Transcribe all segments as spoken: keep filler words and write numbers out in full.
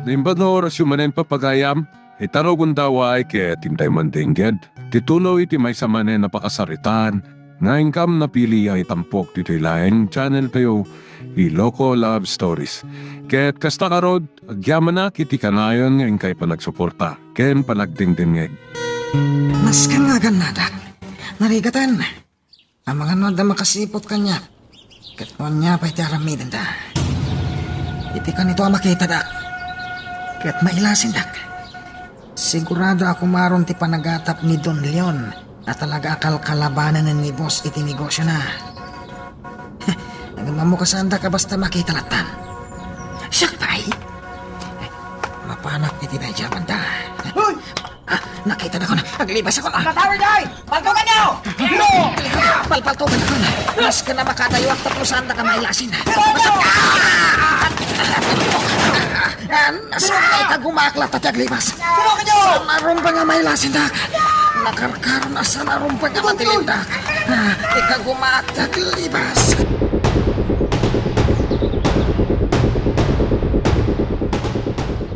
Naimbag nga orasyo manen, papagayam, ita rugonda, uray ket intay mandengngeg ti tuloy iti maysa manen a pakasaritaan nga inkam napili a itampok ditoy laeng channel tayo, Iloko Love Stories. Ket kasta ngarud, agyamanak iti kanayon nga inkay panagsuporta ken panagdengdengngeg. Nasken nga agannadak. Narigaten. Amangan no adda makasiput kaniak, ket no ania pay ti aramidenda. Iti kanito a makitada, ket mailasindak. Sigurado a kumaron ti panagatap ni Don Leon a talaga a kalkalabanen ni boss iti negosiona. Ngem ammo kasaandak a basta makita lattan. Siak pay? Mapanak iti daydiay a banda. Hoy! Ah, nakitanakon. Aglibasakon. Katawid ay! Paltukanyo! Palpaltukanakon. Nasken a makadayuak tapno saandak a mailasin. Ah, nasken a ikagumaak latta ti aglibas. Saan a rumbeng a mailasindak. Nakarkaron a saan a rumbeng a matilindak. Ah, ikagumaak ti aglibas.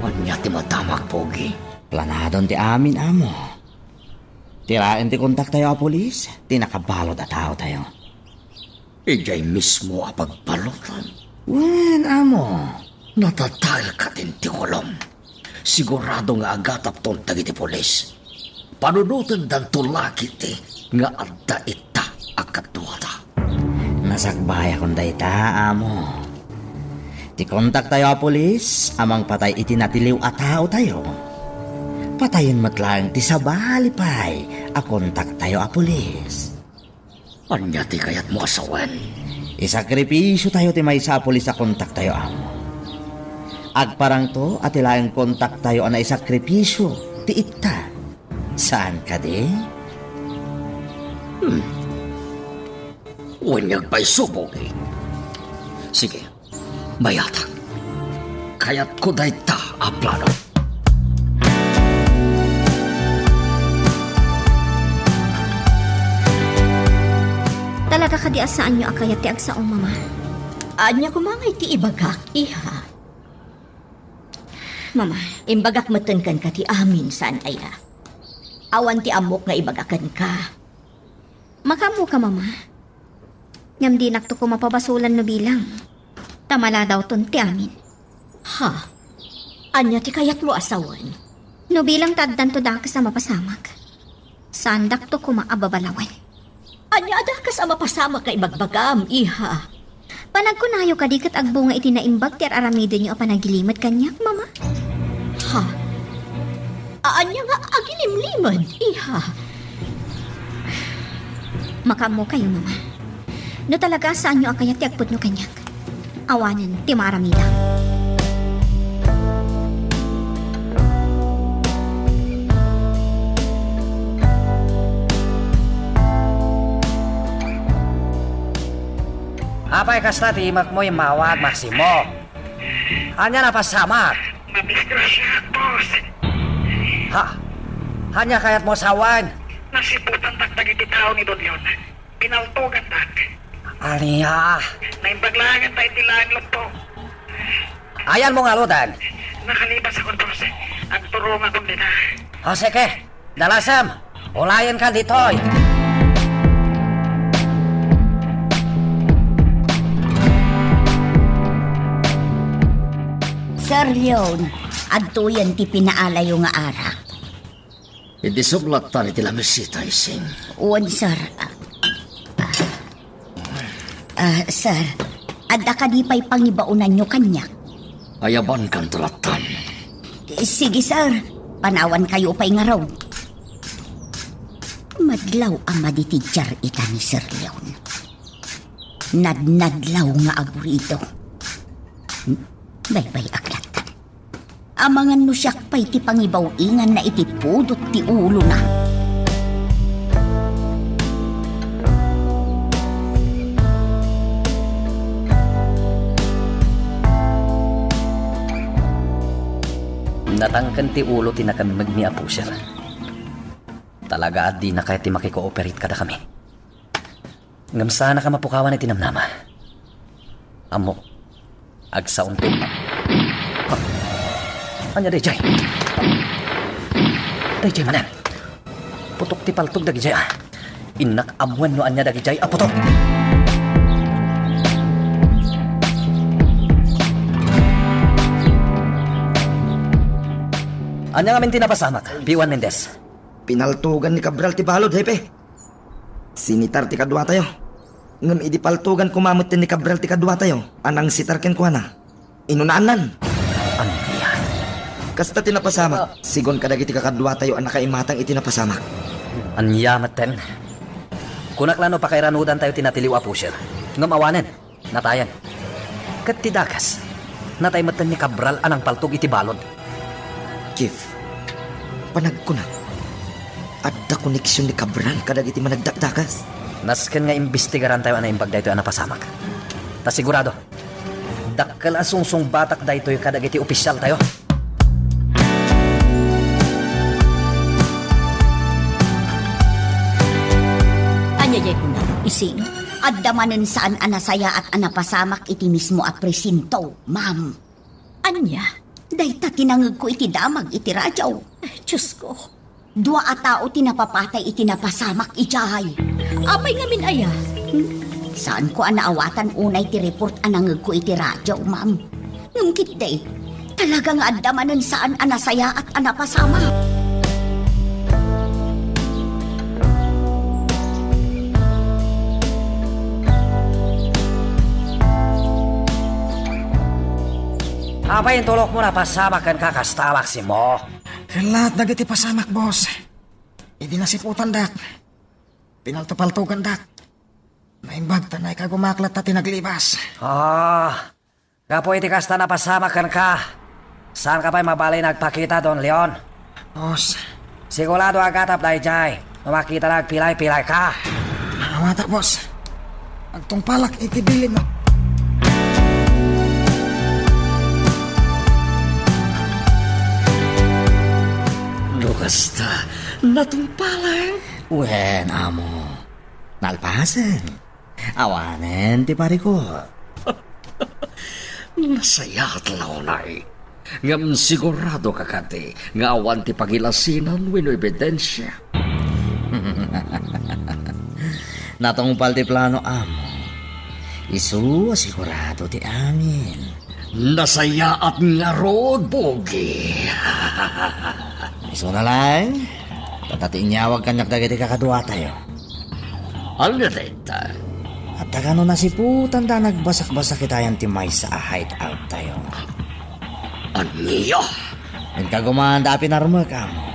Ania ti madamag, Pogi? Planadon ti amin, Amo. Ti laeng ti kontaktayo a pulis, ti nakabalud a taotayo. Idiay mismo a pagbaludan. Wen, Amo. Natataelka ti intikolom. Sigurado nga agatapton dagiti pulis. Panunotendanto la ketdi nga adda ita a kaduada. Nasakbayakon dayta, Amo. Ti kontaktayo a pulis a mangpatay iti natiliw a taotayo, patayen met laeng ti sabali pay a kontaktayo a pulis. Ania ti kayatmo a sawen? Isakripisiotayo ti maysa a pulis a kontaktayo, Amo. Agparangto a ti laeng kontaktayo a naisakripisio ti itta. Saan kadi? Hmm. Wen nga agpayso, Pogi. Sige, bayatak. Kayatko dayta a plano. Talaga kadi a saanyo a kayat ti agsao, Mama? Ania koma ngay ti ibagak, iha? Mama, imbagak metten kenka ti amin, saan aya? Awan ti ammok nga ibaga kenka. Makaammoka, Mama. Ngem dinakto koma pabasolan no bilang ta maladawton ti amin. Ha? Ania ti kayatmo a sawen? No bilang ta addanto dakes a mapasamak, saandakto koma a babalawen. Ania a dakes a mapasamak nga ibagbagam, iha? Panagkunayo kadi ket agbunga iti naimbag ti ar-aramidenyo a panagilimed kaniak, Mama? Ha? Ania nga agilimlimed, iha? Makaammokayo, Mama. No talaga a saanyo a kayat ti agpudno kaniak, awanen ti maaramidam. Apay kasta ti imekmo immawag, Maximo? Ania napasamak? Madisgrasiaak, boss. Ha? Ania kayatmo a sawen? Nasiputandak dagiti tao ni Don Leon. Pinaltogandak. Ania? Naimbag laengen ta iti laeng luppo. Ayanmo ngaruden? Nakalibasakon, boss. Agturongakon dita. O, sige. Dalasem, ulayenka ditoy. Sir Leon, adtoyen ti pinaalayo nga arak. Idi sublattan iti lamesita, Ising. Wen, sir. Ah, sir, adda kadi pay pangibaonanyo kaniak? Ayabankan ta lattan. Sige, sir. Panawankayo pay ngarud. Madlaw a madi ti diar ita ni Sir Leon. Nadnadlaw nga aburido. Baybay-ak lattan. Amangan no siak pay ti pangibaw-inganna iti pudot ti ulona. Natangken ti ulo ti nakemmegmi a pusir. Talaga a dina kayat ti makikooperate kadakami. Ngem saanaka mapukawan iti namnama. Ammok, agsaonto. Ania dayjay? Dayjay manen. Putok ti paltog dagidiay, a. Innak ammoen no ania dagidiay a putok. Ania ngamin ti napasamak, P one Mendez? Pinaltogan ni Cabral ti balod, Hepe. Sinitar ti kaduatayo. Ngem idi paltogan koma metten ni Cabral ti kaduatayo a nangsitar kenkuana, inunaannan. Ania? Kasta ti napasamak, sigun kadagiti kakaduatayo a nakaimatang iti napasamak. Ania metten? Kunak la no pakairanudantayo ti natiliw a pusher. Ngem awanen. Natayen. Ket ti dakes, natay metten ni Cabral a nangpaltog iti balod. Chief, panagkunak, adda koneksion ni Cabral kadagiti managdakdakas. Nasken nga imbestigarantayo a naimbag daytoy a napasamak. Ta sigurado, dakkel a sungsungbatak daytoy kadagiti ofisialtayo. Ania diay kuna? Ising? Adda manen saan a nasayaat a napasamak iti mismo a presinto, ma'am. Ania? Dayta ti nangegko iti damag iti radio. Ay, Diosko. Dua a tao ti napapatay iti napasamak idiay. Apay ngamin aya? Hmm? Saanko a naawatan unay ti report a nangegko iti radio, ma'am. Ngem ketdi, talaga nga adda manen saan a nasayaat a napasamak. Apay intulokmo napasamak kenka kasta, Maximo? Ket laat dagiti pasamak, boss. Idi nasiputandak, pinaltopaltogandak. Naimbag ta naikagumak latta ti naglibas. Ah, gapu iti kasta napasamak kenka. Saanka pay mabalin agpakita, Don Leon? Boss. Sigurado a gatap daydiay no makitana agpilay-pilayka. Awatak, boss. Agtungpalak iti bilinmo. No kasta, natungpalan? Wen, amo. Nalpasen. Awanen ti parikut. Nasayaat la unay. Ngem siguradoka kadi nga awan ti pagilasinan wenno ebidensia? Natungpal ti plano, amo. Isu a sigurado ti amin. Nasayaat ngarud, Pogi. Isuna laeng, ta ti inyawag kaniak dagiti kakaduatayo. Ania dayta? Adda kano nasiputanda a nagbasakbasak itayan ti maysa a hideout tayo. Ania? Inka gumanda a pinarmek, amo.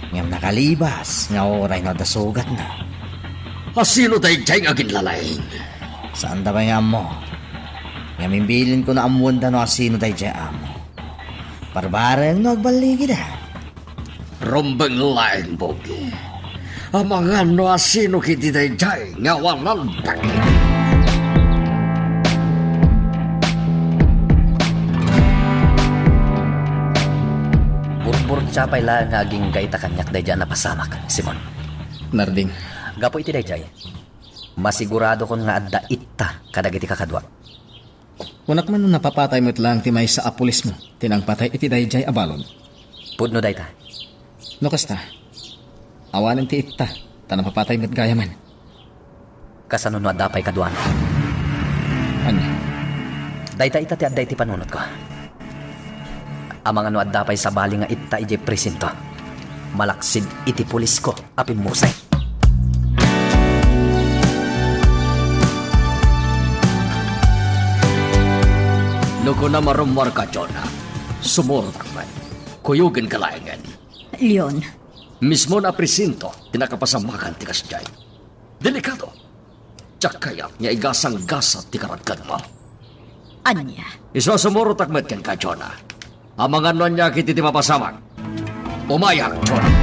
Ngem nakalibas nga uray no adda sugatna. Asino daydiay nga aginlalaing? Saanda pay nga ammo. Ngem imbilinko no ammoenda no asino daydiay, amo. Barbareng no agballigida. Rumbeng laeng, Pogi. Amangan no asino ketdi daydiay nga awanan dagiti. Burburtia pay laeng nga agingga ita kaniak daydiay a napasamak, Simon. Narding. Gapu iti daydiay, masiguradokon nga adda itta kadagiti kakaduak. Kunak man no napapatay met laeng ti maysa a pulismo ti nangpatay iti daydiay a balud. Pudno dayta. No kasta, awanen ti itta, ta napapatay met gayamen. Kasano no adda pay kaduana? Ania? Dayta ita ti adda iti panunotko. Amangan no adda pay sabali nga itta idiay presinto, malaksid iti pulisko a pimmusay. No kunam a rummuarka, Jonah, sumurotak met. Kuyogenka laengen. Leon. Mismo a presinto ti nakapasamakan ti kasdiay. Delikado. Diak kayat nga igasanggasat ti karadkadmo. Ania? Isu a sumurotak met kenka, Jonah. Amangan no ania ketdi ti mapasamak. Umayak, Jonah.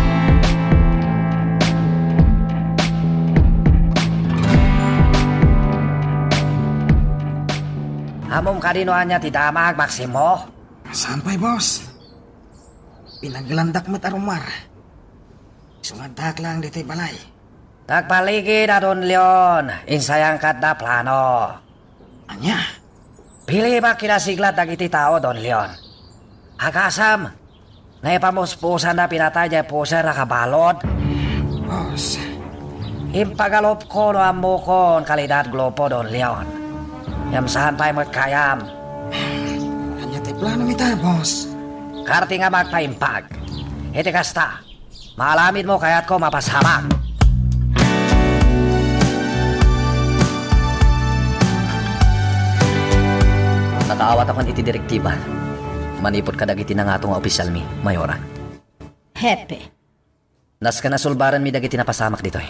Ammom kadi no ania ti damag, Maximo? Saan pay, boss? Pinaglandak met a rummuar. Isu nga addaak laeng ditoy balay. Tagpaligid a Don Leon, insayangka adda plano. Ania? Pilibak kinasiglat dagiti tao, Don Leon. Agasem, naipamuspusan da pinatay diay puser a kabalud. Boss. Impagalupko no ammokon kalidad grupo, Don Leon. Ngem saan pay met kayam. Ania ti plano mi ta, boss? Karti nga magpaimbag. Iti kasta, maaramidmo kayatko mapasamak. Nakaawat akon iti direktiba manipud kadagiti nangato nga opisyalmi, Mayora. Hepe. Nasken a sulbarenmi dagiti napasamak ditoy.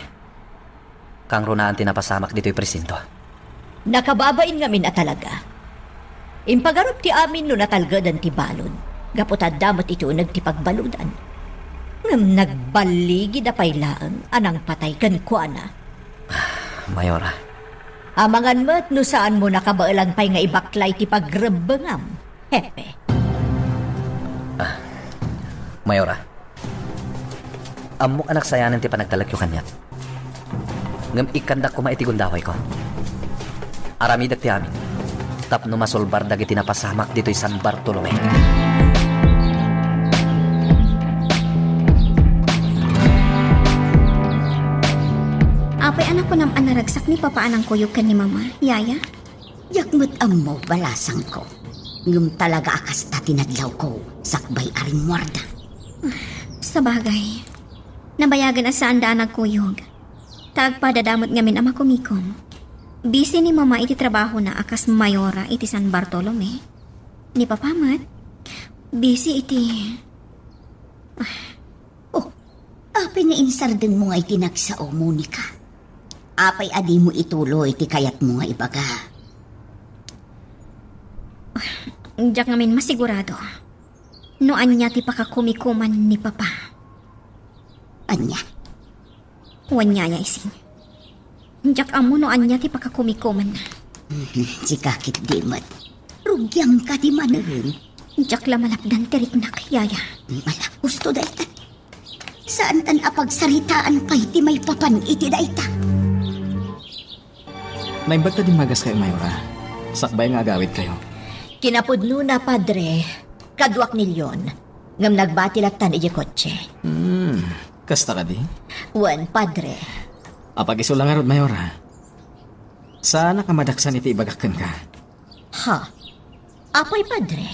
Kangrunaan ti napasamak ditoy presinto. Nakababain ngamin a talaga. Impagarup ti amin no natalgeden ti balud, gapu ta adda met iti uneg ti pagbaludan. Ngem nagballigida pay laeng a nangpatay kenkuana. Mayora. Amangan met no saanmo nakabaelan pay nga ibaklay ti pagrebbengam, Hepe. Ah, Mayora. Ammok a nasayanen ti panagtalekyo kaniak. Ngem ikkandakon koma iti gundawayko. Aramidek ti amin tapno masulbar dagiti napasamak ditoy San Bartolome. Apay a nakunam a naragsak ni Papa a nangkuyog ken ni Mama, Yaya? Diak met ammo, balasangko. Ngem talaga a kasta ti nadlawko, sakbay a rimmuarda. Sabagay, nabayagen a saanda a nagkuyog. Ta agpadada met ngamin a makumikom. Busy ni Mama iti trabahona a kas mayora iti San Bartolome. Ni Papa met, busy iti... Oh, apay nga insardengmo nga iti nagsao, Monica? Apay a dimo ituloy ti kayatmo nga ibaga? Diak ngamin masigurado no ania ti pakakumikoman ni Papa. Ania? Wen, Yaya Ising. Diak ammo no ania ti pakakumikomanna. Sika ketdi met. Rugiam kadi manen. Diak la malapdan ti riknak, Yaya. Malaggusto dayta. Saantan a pagsaritaan pay ti maipapan iti dayta. Naimbag ta dimmagas kayo, Mayora. Sakbay nga agawid kayo. Kinapudnona, Padre, kaduak ni Leon. Ngem nagbati lattan idiay kotse. Hmm, kasta kadi? Wen, Padre. Apag-isu la ngarud, Mayora. Saanak a madaksan iti ibagak kenka. Ha? Apay, Padre?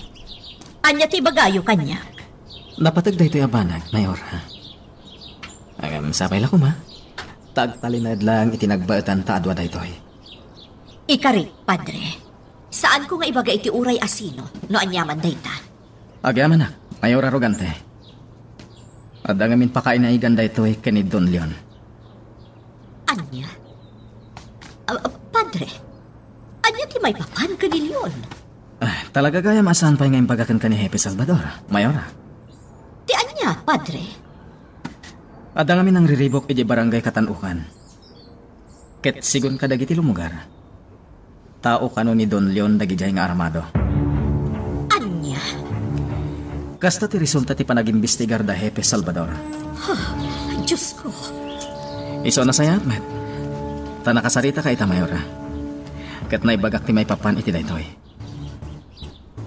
Ania ti ibagayo kaniak? Napateg daytoy a banag, Mayora. Agam, sapay la koma. Ta agtalinaed laeng iti nagbaetan ta adua daytoy. Ikarik, Padre. Saanko nga ibaga iti uray a sino no aniaman dayta. Agyamanak, Mayora Rogante. Adda ngamin pakainaigan daytoy ken ni Don Leon. Ania? Ah, ah, Padre, ania ti maipapan ken ni Leon? Ah, talaga gayam a saan pay nga imbaga kenka ni Hepe Salvador, Mayora? Ti ania, Padre? Adda ngamin nangriribuk idiay Barangay Katanukan. Ket sigun kadagiti lumugar, tao kano ni Don Leon dagidiay nga armado. Ania? Kasta ti resulta ti panagimbestigar da Hepe Salvador. Ha, Diosko. Isu a nasayaat met. Ta nakasarita ka ita, Mayora. Ket naibagak ti maipapan iti daytoy.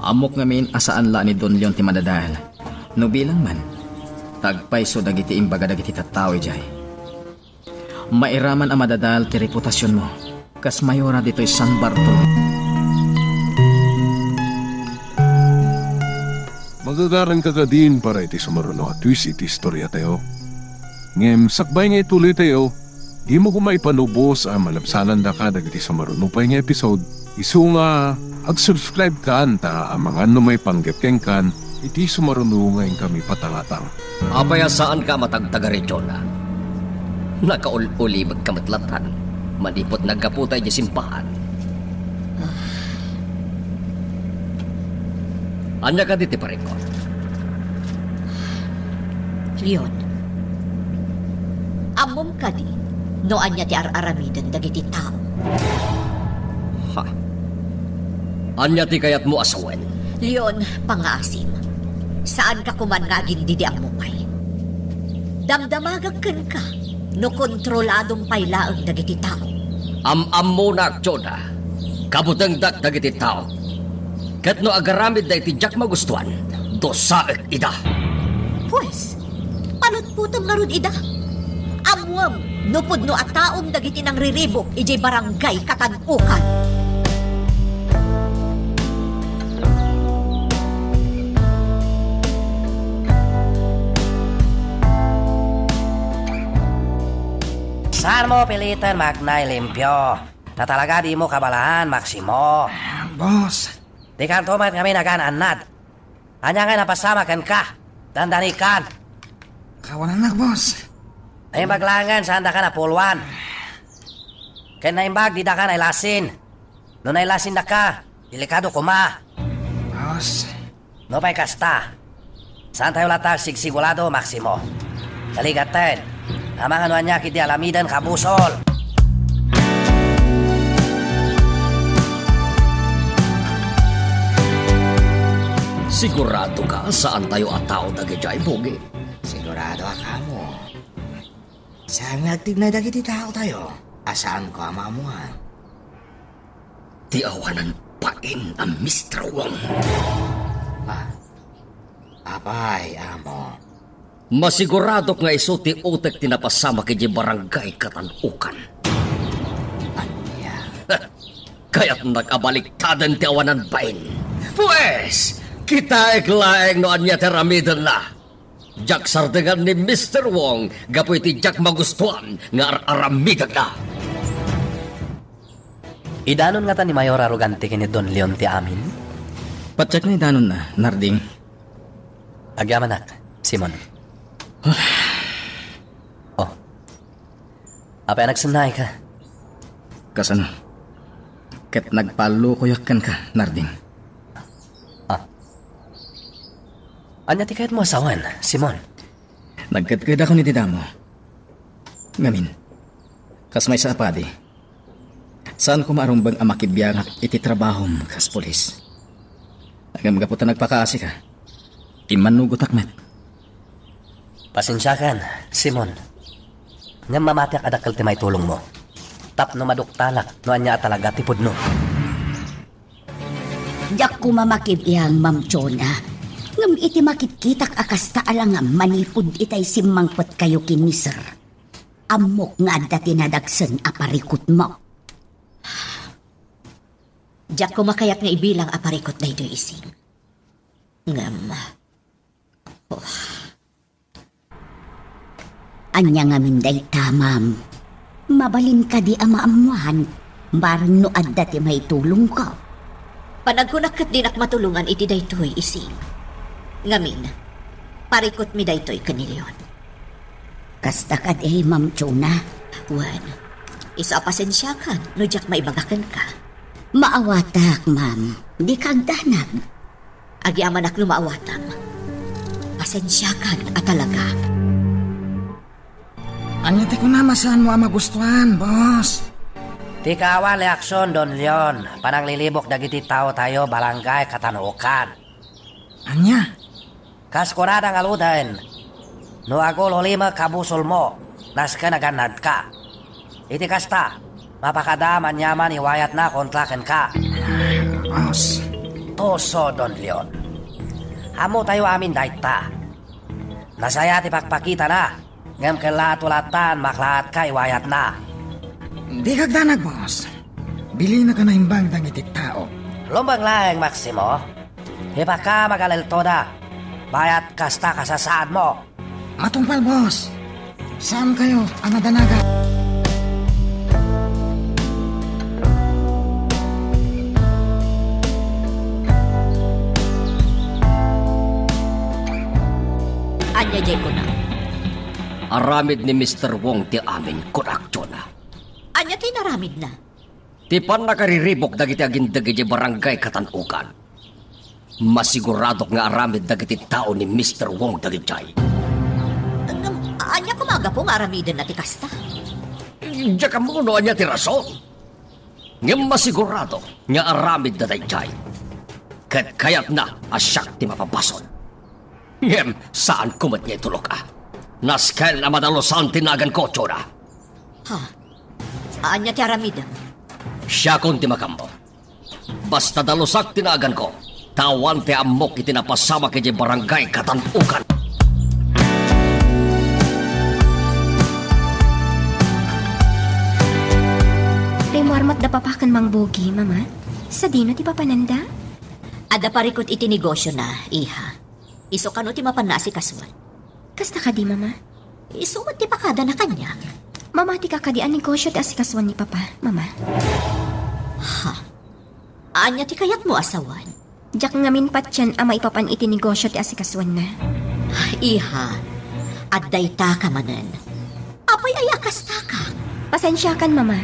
Ammok ngamin a saan la ni Don Leon ti madadael. No bilang man, ta agpayso dagiti imbaga dagiti tattao idiay. Mairaman a madadael ti reputasionmo kas mayora ditoy San Bartolome. Magagaranka kadin para iti sumaruno a twist iti istoriatayo. Ngem sakbay nga ituloytayo, dimo koma ipanubos a malabsanandaka dagiti sumaruno pay nga episode. Isu nga, ag-subscribe kan ta amangan no maipanggep kenkan iti sumaruno nga inkami patangatang. Apay a saanka a matagtagari, Jonah? Nakaul-ulibek ka met latan manipud naggaputa idiay simbahan. Ania kadi ti parikot? Leon, ammom kadi no ania ti ar-aramiden dagiti tao? Ha? Ania ti kayatmo a sawen? Leon, pangngaasim. Saanka koman nga agindidi ammo pay. Damdamagak kenka no kontroladom pay laeng dagiti tao. Am-ammonak, Jonah. Kabutengdak dagiti tao. Ket no agaramidda iti diak magustuan, Dusaek ida. Pues, palutpotem ngarud ida. Ammoem no pudno a taom dagiti nangriribuk idiay barangay Katan-okan. Saanmo piliten nga agnay limpio. Ta talaga dimo kabalahan, Maximo. Boss. Dikanto met ngamin agaan-annad. Ania ngay napasamak kenka? Dandanikan. Kawanannak, boss. Naimbag laengen, saandaka napuloan. Ken naimbag, didaka nailasin. No nailasinnaka, delikado koma. Boss. Nupay kasta, saantayo latta agsigsigurado, Maximo. Naligaten, amangan no ania ketdi aramiden, kabusol. Siguradoka a saantayo a tao dagidiay, Pogi? Siguradoak, Amo. Saan nga agtignay dagiti taotayo a saanko a maammuan? Ti awanan bain a Mister Wong. Ah, apay, Amo? Masiguradok nga isu ti utek ti napasamak idiay barangay Katan-okan. Ania? Kayatnak a baliktaden ti awanan bain. Pues, kitaek laeng no ania ti aramidenna. Diak sardengan ni Mister Wong gapu iti diak magustuan nga ar-aramidenna. Idanon ngata ni Mayor Arrogante ken ni Don Leon ti amin? Patiek nga idanonna, Narding. Agyamanak, Simon. Oh. Apay a nagsennaayka? Kasano? Ket nagpallukoyak kenka, Narding. Ah. Ania ti kayatmo a sawen, Simon? Nagkedkedakon iti damo. Ngamin, kas maysa a padi, saanko maarumbeng a makibiangak iti trabahom kas pulis. Ngem gapu ta nagpakaasika, immannugotak met. Pasensiakan, Simon. Ngem mamatiak a dakkel ti maitulongmo. Tapno maduktalak no ania a talaga ti pudno. Diak koma makibiang, Ma'am Chona. Ngem iti makitkitak a kasta a langam manipud itay simmangpetkayo ken ni Sir, ammok nga adda ti nadagsen a parikutmo. Diak koma kayat nga ibilang a parikut daytoy, Ising. Ngem, oh. Ania ngamin dayta, ma'am? Mabalin kadi a maammuan, bareng no adda ti maitulongko? Panagkunak ket dinak matulongan iti daytoy, Ising. Ngamin, parikutmi daytoy ken ni Leon. Kasta kadi, Ma'am Chona? Wen, isu a pasensiakan no diak maibaga kenka. Maawatak, ma'am. Dika agdanag. Agyamanak no maawatam. Pasensiakan a talaga. Ania ti kunam a saanmo a magustuan, boss? Ti kaawan reaksion, Don Leon, pananglilibuk dagiti taotayo, Barangay Katan-okan. Ania? Kas kunada ngaruden, no agul-ulimek kabusolmo, nasken agannadka. Iti kasta, mapakadaam aniaman iwayatna kontra kenka. Boss. Tuso, Don Leon. Ammotayo amin dayta. Nasaya ti pakpakitana, ngem kellato lattan maklaatka iwayatna. Dika agdanag, boss. Bilinaka naimbag dagiti tao. Lumbeng laeng, Maximo. Ipaka magaleltoda, bayat kasta kasasaadmo. Matungpal, boss. Saankayo a madanagan? Ania diay kuna? Aramid ni Mister Wong ti amin, kunak, Chona. Ania ti inaramidna? Ti pannakariribuk dagiti agindeg idiay Barangay Katan-okan. Masiguradok nga aramid dagiti tao ni Mister Wong dagidiay. Ngem, ania koma a gapu nga aramidenna ti kasta? Diak ammo no ania ti rason. Ngem masigurado nga aramidda daydiay. Ket kayatna a siak ti mapabasol. Ngem saanko met nga itulok a. Nasken a madalusan ti naganko, Chona. Ha? Ania ti aramidem? Siakon ti makammo. Basta dalusak ti naganko, Ta awan ti ammok iti napasamak idiay Barangay Katan-okan. Rimmuar met da papa ken Mang Bugi, Mama. Sadino ti papananda? Adda parikut iti negosiona, iha. Isu kano ti mapanna a sikasuan? Kasta kadi, Mama? Isu met ti pakadana kaniak. Mamati ka kadi a negosio ti asikasuan ni Papa, Mama? Ha? Ania ti kayatmo a sawen? Diak ngamin patien a maipapan iti negosio ti asikasuanna. Iha, adda ita ka manen. Apay aya a kasta ka? Pasensiakan, Mama.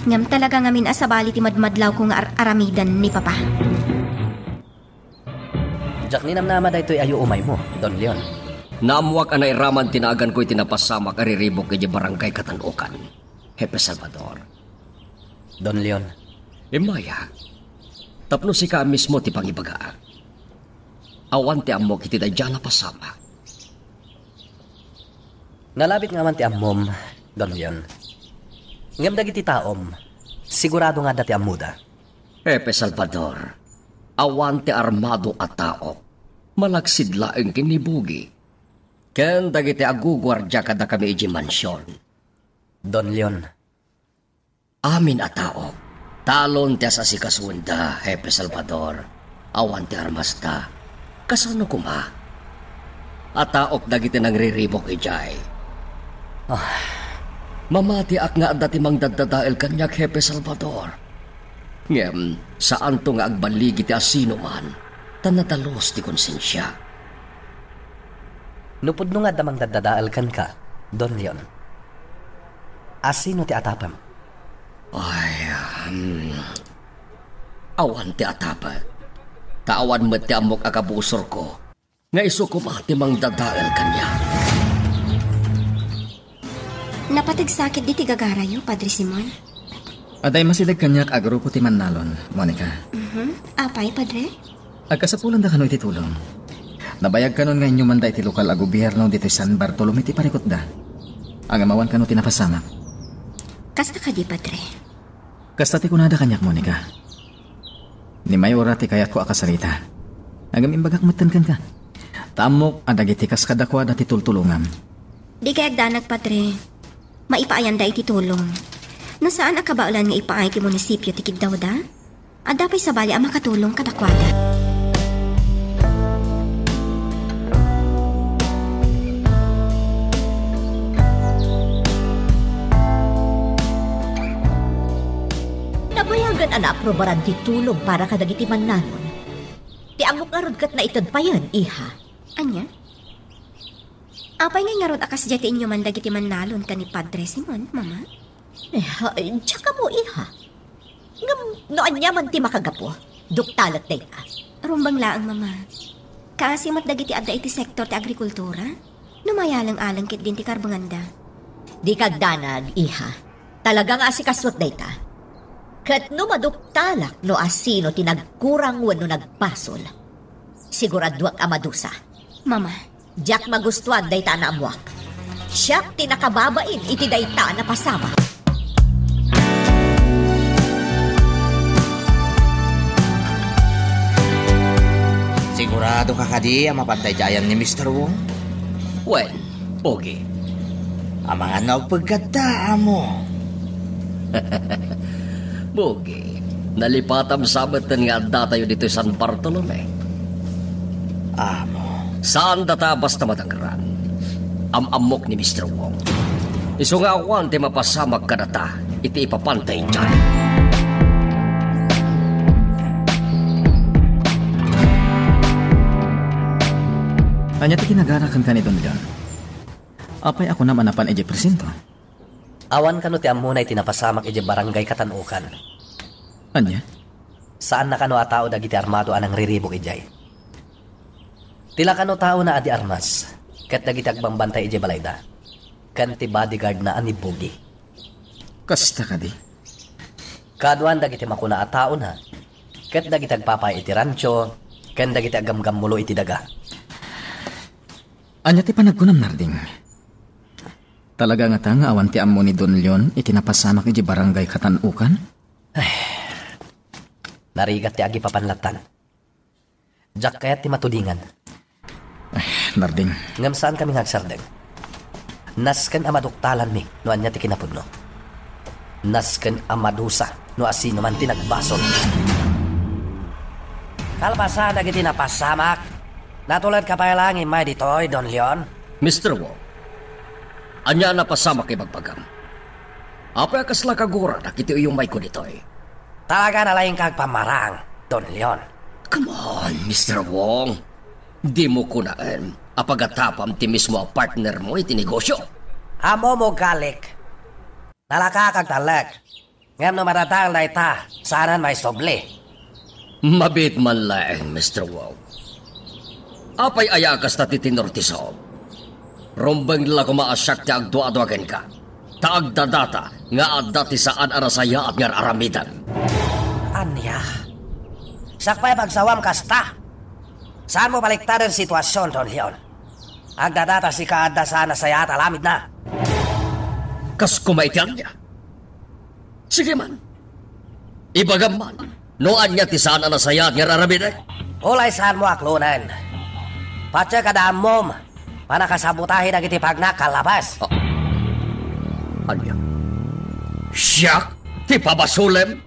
Ngem talaga ngamin a sabali ti madmadlawko nga ar-aramidan ni Papa. Diak ninamnama daytoy a yuumaymo, Don Leon. Naammoak a nairaman ti naaganko iti napasamak a riribuk idiay Barangay Katan-okan, Hepe Salvador. Don Leon. Immaya, tapno sika mismo ti pangibagaak. Awan ti ammok iti daydiay a napasamak. Nalabit nga awan ti ammom, Don Leon. Ngem dagiti taom, sigurado nga adda ti ammoda. Hepe Salvador, awan ti armado a tao, malaksid laeng ken ni Bugi, ken dagiti aguguardia kadakami idiay mansion. Don Leon. Amin a tao, talon ti as-asikasuenda, Hepe Salvador, awan ti armasta. Kasano koma? Ataok dagiti nangriribuk idiay. Ah. Mamatiak nga adda ti mangdaddadael kaniak, Hepe Salvador. Ngem, saanto nga agballigi ti asinoman, ta nadalus ti konsensia. No pudno nga adda mangdaddadael kenka, Don Leon, asino ti atapem? Ay, um, awan ti atapek. Ta awan met ti ammok a kabusorko nga isu koma ti mangdadael kaniak. Napateg sakit diti gagarayo, Padre Simon? Adda immasideg kaniak a grupo ti mannalon, Monica. Mhm. Apay, Padre? Agkasapulanda kano iti tulong. Nabayag kanon nga inyoman da iti lokal a gobierno ditoy San Bartolome ti parikutda. Ngem awan kano ti napasamak. Kasta kadi, Padre? Kasta ti kunada kaniak, Monica. Ni Mayora ti kayatko a kasarita. Ngem imbagak metten kenka. Ta ammok a dagiti kas kadakuada ti tultulongam. Di kayatdanag, Padre. Maipaayanda iti tulong. No saan a kabaelan nga ipaay ti munisipio ti kiddawda, adda pay sabali a makatulong kadakuada. Nabayagan a naaprubaran ti tulong para kadagiti mannalon. Ti ammok ngarud ket naited payen, iha. Ania? Apay ngay ngarud a kasdiay ti inyoman dagiti mannalon ken ni Padre Simon, Mama? Eh, ay, diak ammo, iha. Ngem no ania man ti makagapu, duktalek dayta. Rumbeng laeng, Mama. Kaasi met dagiti adda iti sektor ti agrikultura, no mayaleng-aleng ketdin ti karbenganda. Di kagdanag, iha. Talaga nga asikasuek dayta. Ket no maduktalak no asino ti nagkurang wenno nagbasol, siguraduak a madusa. Mama, Diak magustuan dayta a naammuak. Siak ti nakababain iti dayta a napasamak. Sigurado ka kadi a mapantay ti ayan ni Mister Wong? Wen, Pogi. Amangan no agpegkatta, amo. Pogi, nalipatam sa metten nga addatayo ditoy San Bartolome. Amo. Saan data basta madangran. Am-ammok ni Mister Wong. Isu nga awan ti mapasamak kadata iti ipapantay idiay. Ania ti kinagarakan ka ni Don Leon? Apay a kunam a napan idiay presinto? Awan kano ti ammona iti napasamak idiay Barangay Katan-okan. Ania? Saanna kano a tao dagiti armado a nangriribuk idiay. Ti la kano taona a di armas, ket dagiti agbambantay idiay balayda, ken ti bodyguardna a ni Bugi. Kasta kadi? Kaaduan dagiti makuna a taona, ket dagiti agpapaay iti rancho, ken dagiti aggamgammulo iti daga. Ania ti panagkunam, Narding? Talaga ngata nga awan ti ammo ni Don Leon iti napasamak idiay Barangay Katan-okan? Ay, narigat ti agipapan lattan. Diak kayat ti matudingan. Narding. Ngem saan kami nga agsardeng. Nasken a maduktalanmi no ania ti kinapudno. Nasken a madusa no asinoman ti nagbasol. Kalpasan dagiti napasamak, natuledka pay laeng immay ditoy, Don Leon? Mister Wong, ania a napasamak ibagbagam? Apay a kasla kagura dagiti uyumayko ditoy? Talaga nalaingka agpammarang, Don Leon. Come on, Mister Wong. Dimo kunaen a pagatapam ti mismo a partnermo iti negosyo. Ammom, ugali. Nalaka kag talek. Ngem no madadael dayta, saanen maisubli. Mabiit man laeng, Mister Wong. Apay aya a kasta ti tenor ti saom? Rumbeng la koma a siak ti agduadua kenka. Ta agdadata nga adda ti saan a nasayaat nga ar-aramidem. Ania? Siak pay pagsawam kasta? Saanmo baliktaden ti situasion, Don Leon? Agdadata sika adda saan a nasayaat a aramidna. Kas koma iti ania? Sige man. Ibagam man no ania ti saan a nasayaat nga ar-aramidek. Ulay saanmo a klonen. Patse kada ammom, pannakasabotahe dagiti pagnak kallabas. Ah. Ania? Siak ti pabasolem?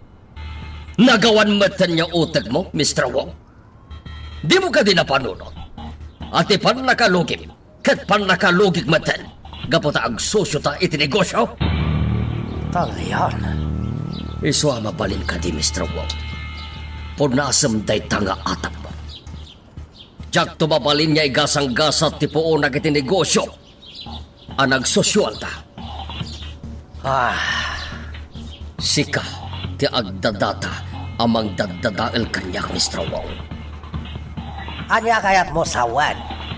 Nagawan metten nga utekmo, Mister Wong? Dimo kadi napanunot a ti pannakalugim ket pannakalugik metten gapu ta agsusiota iti negosio? Don Leon. Isu a mabalin kadi, Mister Wong? Punasem dayta nga atapmo. Diakto mabalin nga igasanggasat ti puonak iti negosio a nagsusioanta. Ah, sika ti agdadata a mangdaddadael kaniak, Mister Wong. Ania kayatmo sawen?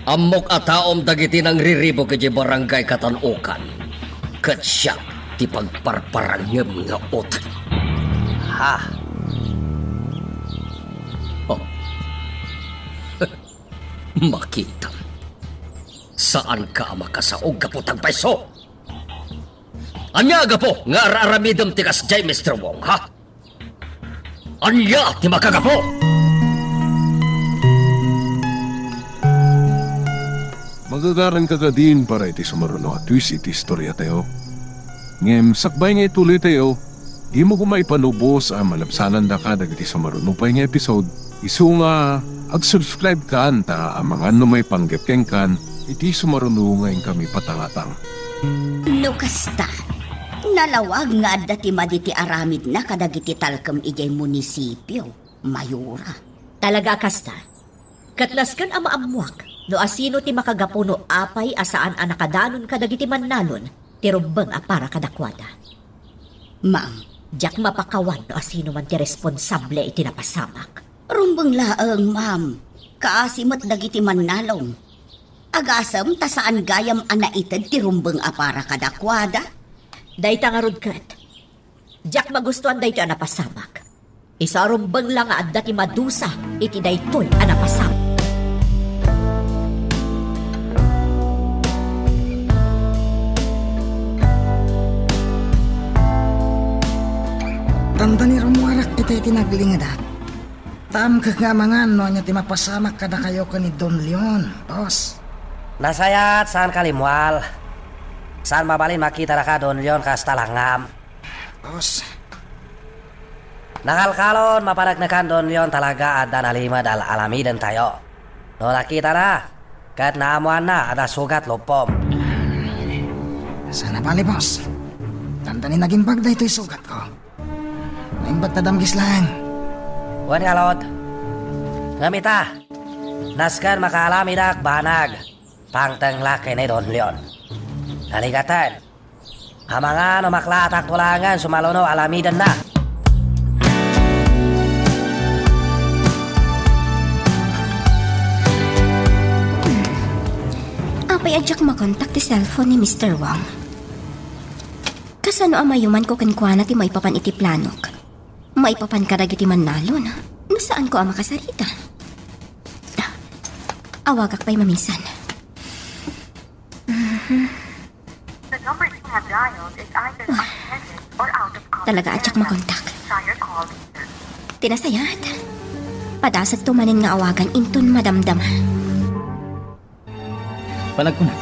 Ammok a taom dagiti nangriribuk idiay Barangay Katan-okan, ket siak ti pagparparangem nga utek. Ha? Oh. Makitam. Saanka a makasaog gapu ta agpayso? Ania a gapu nga ar-aramidem ti kasdiay, Mister Wong, ha? Ania ti makagapu? Magagaranka kadin para iti sumaruno a twist iti istoriatayo. Ngem sakbay nga ituloytayo, dimo koma ipanubos a malabsanandaka dagiti sumaruno pay nga episode. Isu nga ag-subscribe kan ta amangan no maipanggep kenkan iti sumaruno nga inkami patangatang. No kasta, nalawag nga adda ti madi ti aramidna kadagiti talkem idiay munisipio, Mayora. Talaga a kasta? Ket nasken a maammoak no asino ti makagapu no apay a saan a nakadanon kadagiti mannalon ti rumbeng a para kadakuada. Ma'am. Diak mapakawan no asinoman ti responsable iti napasamak. Rumbeng laeng, ma'am. Kaasi met dagiti mannalon. Agasem ta saan gayam a naited ti rumbeng a para kadakuada. Dayta ngarud ket, diak magustuan daytoy a napasamak. Isu a rumbeng la nga adda ti madusa iti daytoy a napasamak. Dandani rummuarak iti, iti naglingedak. Taemkek nga amangan no ania ti mapasamak kadakayo ken ni Don Leon, boss. Nasayaat, saan kalimmual. Saan mabalin makita daka Don Leon kasta langngam. Boss. Nakalkalon, mapaneknekan Don Leon talaga adda nalimed a alamidentayo. No nakitana, ket naammoanna a adda sugat luppom. Saan a bale, boss. Dandani nagimbag daytoy sugatko. Naimbag ta damgis laeng. Wen ngarud. Ngem ita, nasken makaalamidak banag. Pangteng la ken ni Don Leon. Naligaten. Amangan no maklatak to laengen sumaruno a alamidenna. Apay a diak makontak ti cellphone ni Mister Wang? Kasano a mayumanko kenkuana ti maipapan iti planok? Maipapan kadagiti mannalon, no saanko a makasarita? Awagak pay mamisan. The number you have dialed is either unattended or out of coverage area. Talaga a diak makontak. Try your call later. Ti nasayaat. Padasagto manen nga awagan inton madamdama. Panagkunak,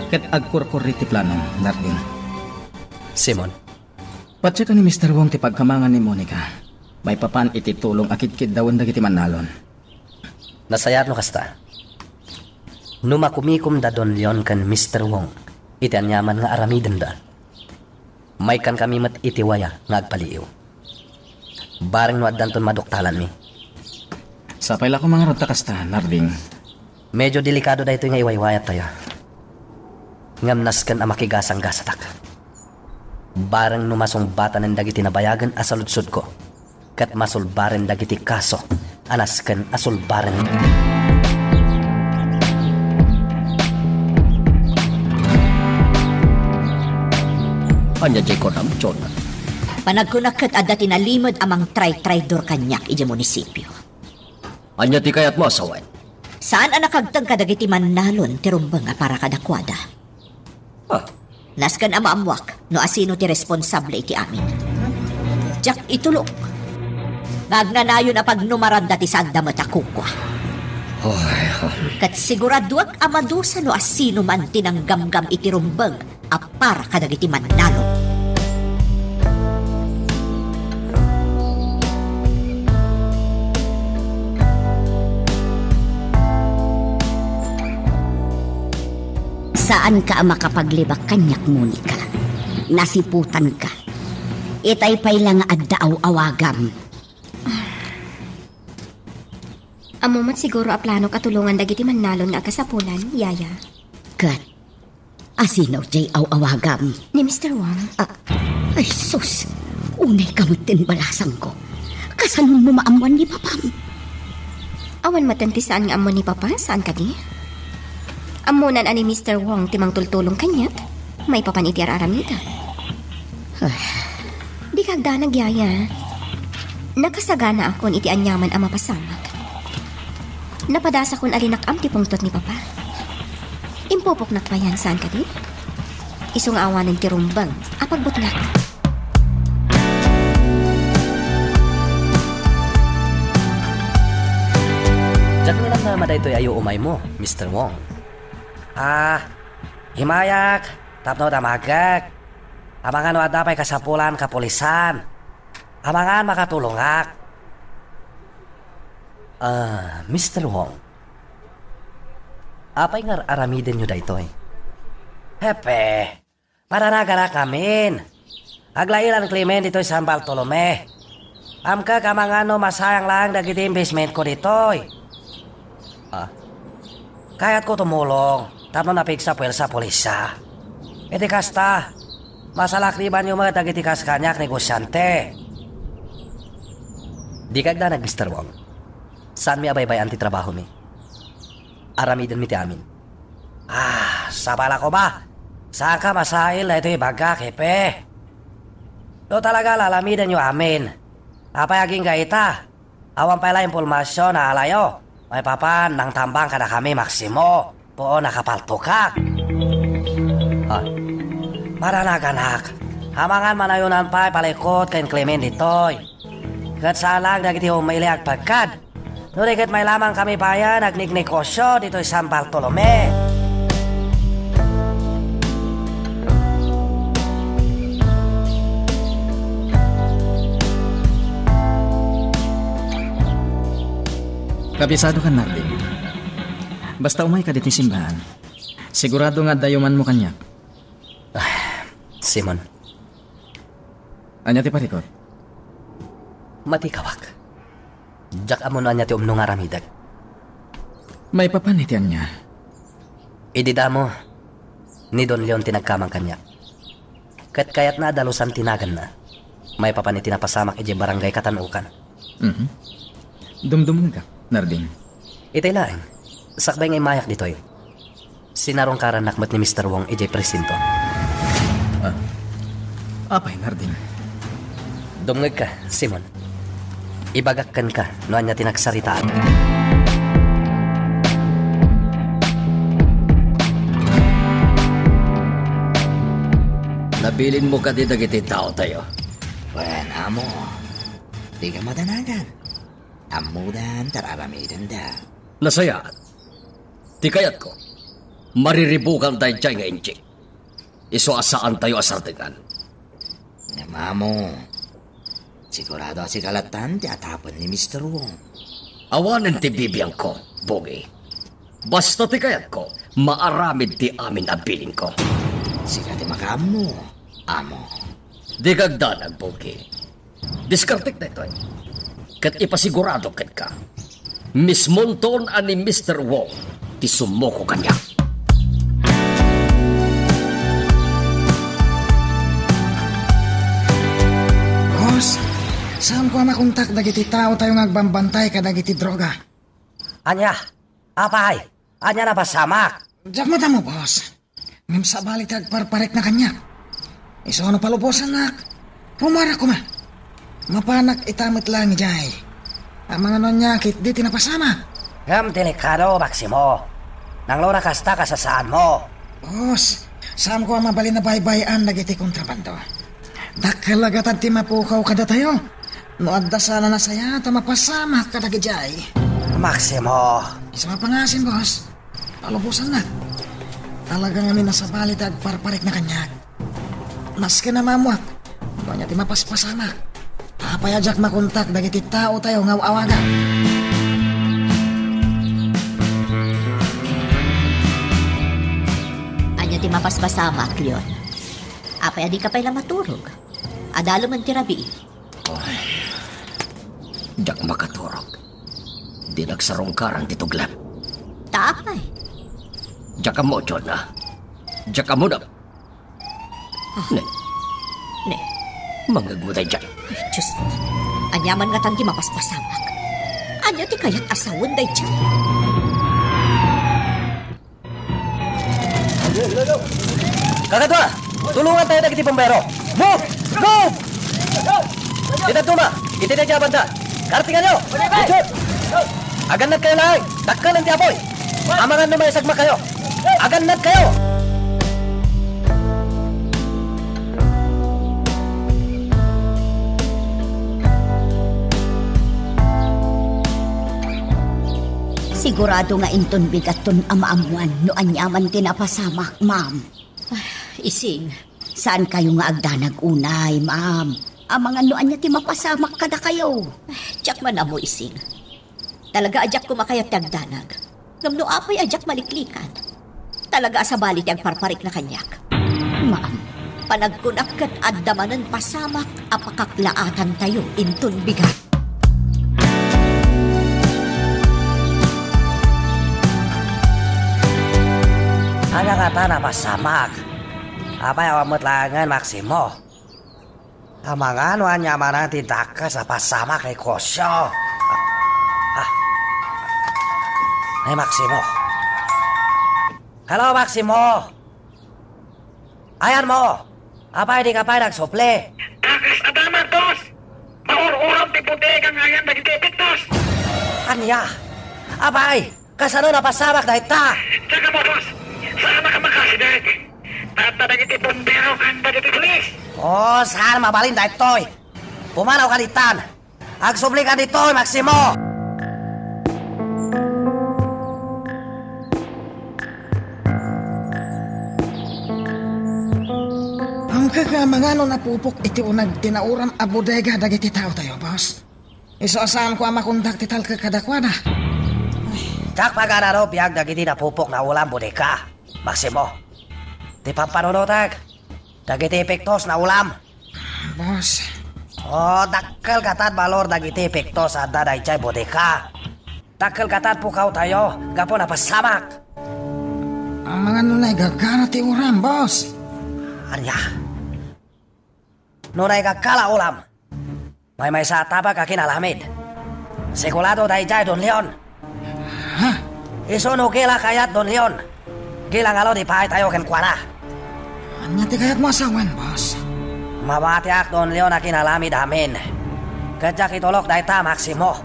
ket agkurkurri ti plano, Narding. Simon. Patiekan ni Mister Wong ti pagkamangan ni Monica. Maipapan iti tulong a kidkiddawen dagiti mannalon. Nasayaat no kasta. No makumikom da Don Leon ken Mister Wong iti aniaman nga aramidenda, maikkankami met iti waya nga agpaliiw. Bareng no addanton maduktalanmi. Sapay la koma ngarud ta kasta, Narding. Medyo delikado daytoy nga iwaywayattayo. Ngem nasken a makigasanggasatak. Bareng no masungbatanen dagiti nabayagen a saludsodko, ket masulbaren dagiti kaso a nasken a sulbaren. Ania diay kunam, Jonah? Panagkunak ket adda ti nalimed a mangtraytraydor kaniak idiay munisipio. Ania ti kayatmo a sawen? Saan a nakagteng kadagiti mannalon ti rumbeng a para kadakuada. Ah. Nasken a maammuak no asino ti responsable iti amin. Diak itulok nga agnanayon a pagnumaranda ti saanda met a kukua. Ay, ah. Ket siguraduak a madusa no asino man ti nanggamgam iti rumbeng a para kadagiti mannalon. Saanka a makapaglibak kaniak, Monica. Nasiputanka. Itay pay la nga adda aw-awagam. Ammo met siguro a planok a tulongan dagiti mannalon nga agkasapulan, Yaya. Ket asino diay aw-awagam? Ni Mister Wang. Ah, ay sus, unayka met ti balasangko. Kasanonmo maammuan ni papam? Awan met ti saan nga ammo ni papa, saan kadi? Ammonan a ni Mister Wong ti mangtultulong kaniak, maipapan iti ar-aramidek. Ah, dika agdanag, Yaya. Nakasaganaakon iti aniaman a mapasamak. Napadasakon a linak-am ti pungtot ni Papa. Impupoknak payen, saan kadi? Isu nga awanen ti rumbeng a pagbutngak. Diak ni namnama daytoy a yuumaymo, Mister Wong. Ah, imayak tapno damagek. Amangan no adda pay kasapulan, kapulisan. Amangan makatulongak. Ah, Mister Wong. Apay nga ar-aramidenyo daytoy? Hepe, paranaganak ngamin. Aglailan Clement ditoy San Bartolome. Amkek amangan no masayang laeng dagiti investmentko ditoy. Ah, kayatko tumulong tapno napigsa puwersa a pulisya. Iti kasta, masalakribanyo met dagiti kas kaniak negosyante. Dika agdanag, Mister Wong. Saanmi a baybay-an ti trabahomi. Aramidenmi ti amin. Ah, sabala koma. Saanka masail daytoy ibagak, Hepe. No talaga a aramidenyo amin, apay agingga ita? Awan pay la impormasion a alayo. Maipapan, nangtambang kadakami, Maximo. Puon a kapaltokak. Ah, paranaganak. Amangan manayonan pay palikut ken Clement ditoy. Ket saan laeng dagiti umili agpagkad. No di ket may lamang kami payen agnegnegosyo ditoy San Bartolome. Kabisado kan, Narding. Basta umayka ditoy simbahan, sigurado nga adda yumanmo kaniak. Ah, Simon. Ania ti parikut? Matikawak. Diak ammo no ania ti umno nga aramidek. Maipapan iti ania? Idi damo, ni Don Leon ti nagkamang kaniak. Ket kayatna a dalusan ti naganna. Maipapan iti napasamak idiay Barangay Katanukan. Mhm. Dumdumngegak, Narding. Itay laeng, sakbay nga immayak ditoy, sinarungkarannak met ni Mister Wong idiay presinto. Ah. Apay, Narding? Dumngegka, Simon. Ibagak kenka no ania ti nagsaritaak. Nabilinmo kadi dagiti taotayo? Wen, amo. Dika madanagan. Ammodan ti ar-aramidenda. Nasayaat. Ti kayatko, mariribukang daydiay nga injik. Isu a saantayo a sardengan. Ngem amo, sigurado a sika lattan ti atapen ni Mister Wong. Awanen ti bibiangko, Bogi. Basta ti kayatko, maaramid ti amin a bilinko. Sika ti makaammo, amo. Dika agdanag, Bogi. Diskartek daytoy. Ket ipasigurado kenka, mismonton a ni Mister Wong ti sumuko kaniak. Boss, saanko a makontak dagiti taotayo nga agbambantay kadagiti droga? Ania? Apay? Ania napasamak? Diak madammo, boss. Ngem sabali ti agparparikna kaniak. Isu no palubosannak, rummuarak koma. Mapanak ita met laeng idiay. Amangan no ania ketdi ti napasamak. Ngem delikado, Maximo. Nangloda kasta kasasaanmo. Boss, saanko a mabalin a baybay-an dagiti kontrabando. Dakkel a gatad ti mapukaw kadatayo. No adda saan a nasayaat a mapasamak kadagidiay. Maximo. Isu a pangasim, boss. Palubosannak. Talaga ngamin a sabali ti agparparikna kaniak. Masken a maammoak no ania ti mapaspasamak. Apay a diak makontak dagiti taotayo nga aw-awagak? Ania ti mapaspasamak, Leon? Apay a dika pay la maturog? Adda laeng ti rabii. Ay, diak makaturog. Dinak sarungkaran ti tuglem. Ta apay? Diak ammo, Jonah. Diak ammo na. Ah. Ne. Ne. Mangngegmo daydiay. Ay, Diyos ko. Ania man ngatan ti mapaspasamak? Ania ti kayat a sawen daydiay? Kakadua, tulongantayo dagiti bumbero. Move! Move! Iti dadduma, iti daydiay a banda. Kartinganyo! Richard! Agannadkayo laeng, dakkel ti apuy. Amangan no maisagmakayo. Agannadkayo! Sigurado nga inton bigatton a maammoan no ania man ti napasamak, ma'am. Ah, Ising. Saankayo nga agdanag unay, ma'am. Amangan no ania ti mapasamak kadakayo. Ah, diak man ammo, Ising. Talaga a diak koma kayat ti agdanag. Ngem no apay a diak maliklikan, talaga a sabali ti agparparikna kaniak. Ma'am, panagkunak ket adda manen pasamak a pakaklaatantayo inton bigat. Ania ngata a pasamak? Apay, awan met laengen, Maximo? Amangan no ania manen ti dakes a pasamak, Kusio. Ah. Ay, Maximo. Hello, Maximo. Ayanmo. Apay, dika pay nagsupli? Dakes a damag, boss. Maur-urom ti bodega nga ayan dagiti epektos. Ania? Apay, kasano napasamak dayta? Diak ammo, boss. Saanak a makasideg. Tatta dagiti bumbero ken dagiti pulis. Oh, saan mabalin daytoy? Pumanawka ditan. Agsublika ditoy, Maximo! Ammok nga amangan no napupok iti uneg ti nauram a bodega dagiti taotayo, boss. Isu a saanko a makontak ti talkek kadakuada. Diak paganano biag dagiti napupok nga ulam bodega, Maximo. Ti pampanunotek, dagiti epektos nga ulam. Boss. Oh, dakkel gatad balor dagiti epektos a adda daydiay bodega. Dakkel gatad pukawtayo gapu napasamak. Amangan no naigagara ti uram, boss. Ania? No naigagara ulam, maymaysa a tabak a kinalamid. Sigurado daydiay, Don Leon. Ha? Isu no gila kayat, Don Leon, gila ngarud ipaaytayo kenkuana. Ania ti kayatmo a sawen, boss? Mabatiak, Don Leon, a kinalamid amin. Ket diak itulok dayta, Maximo.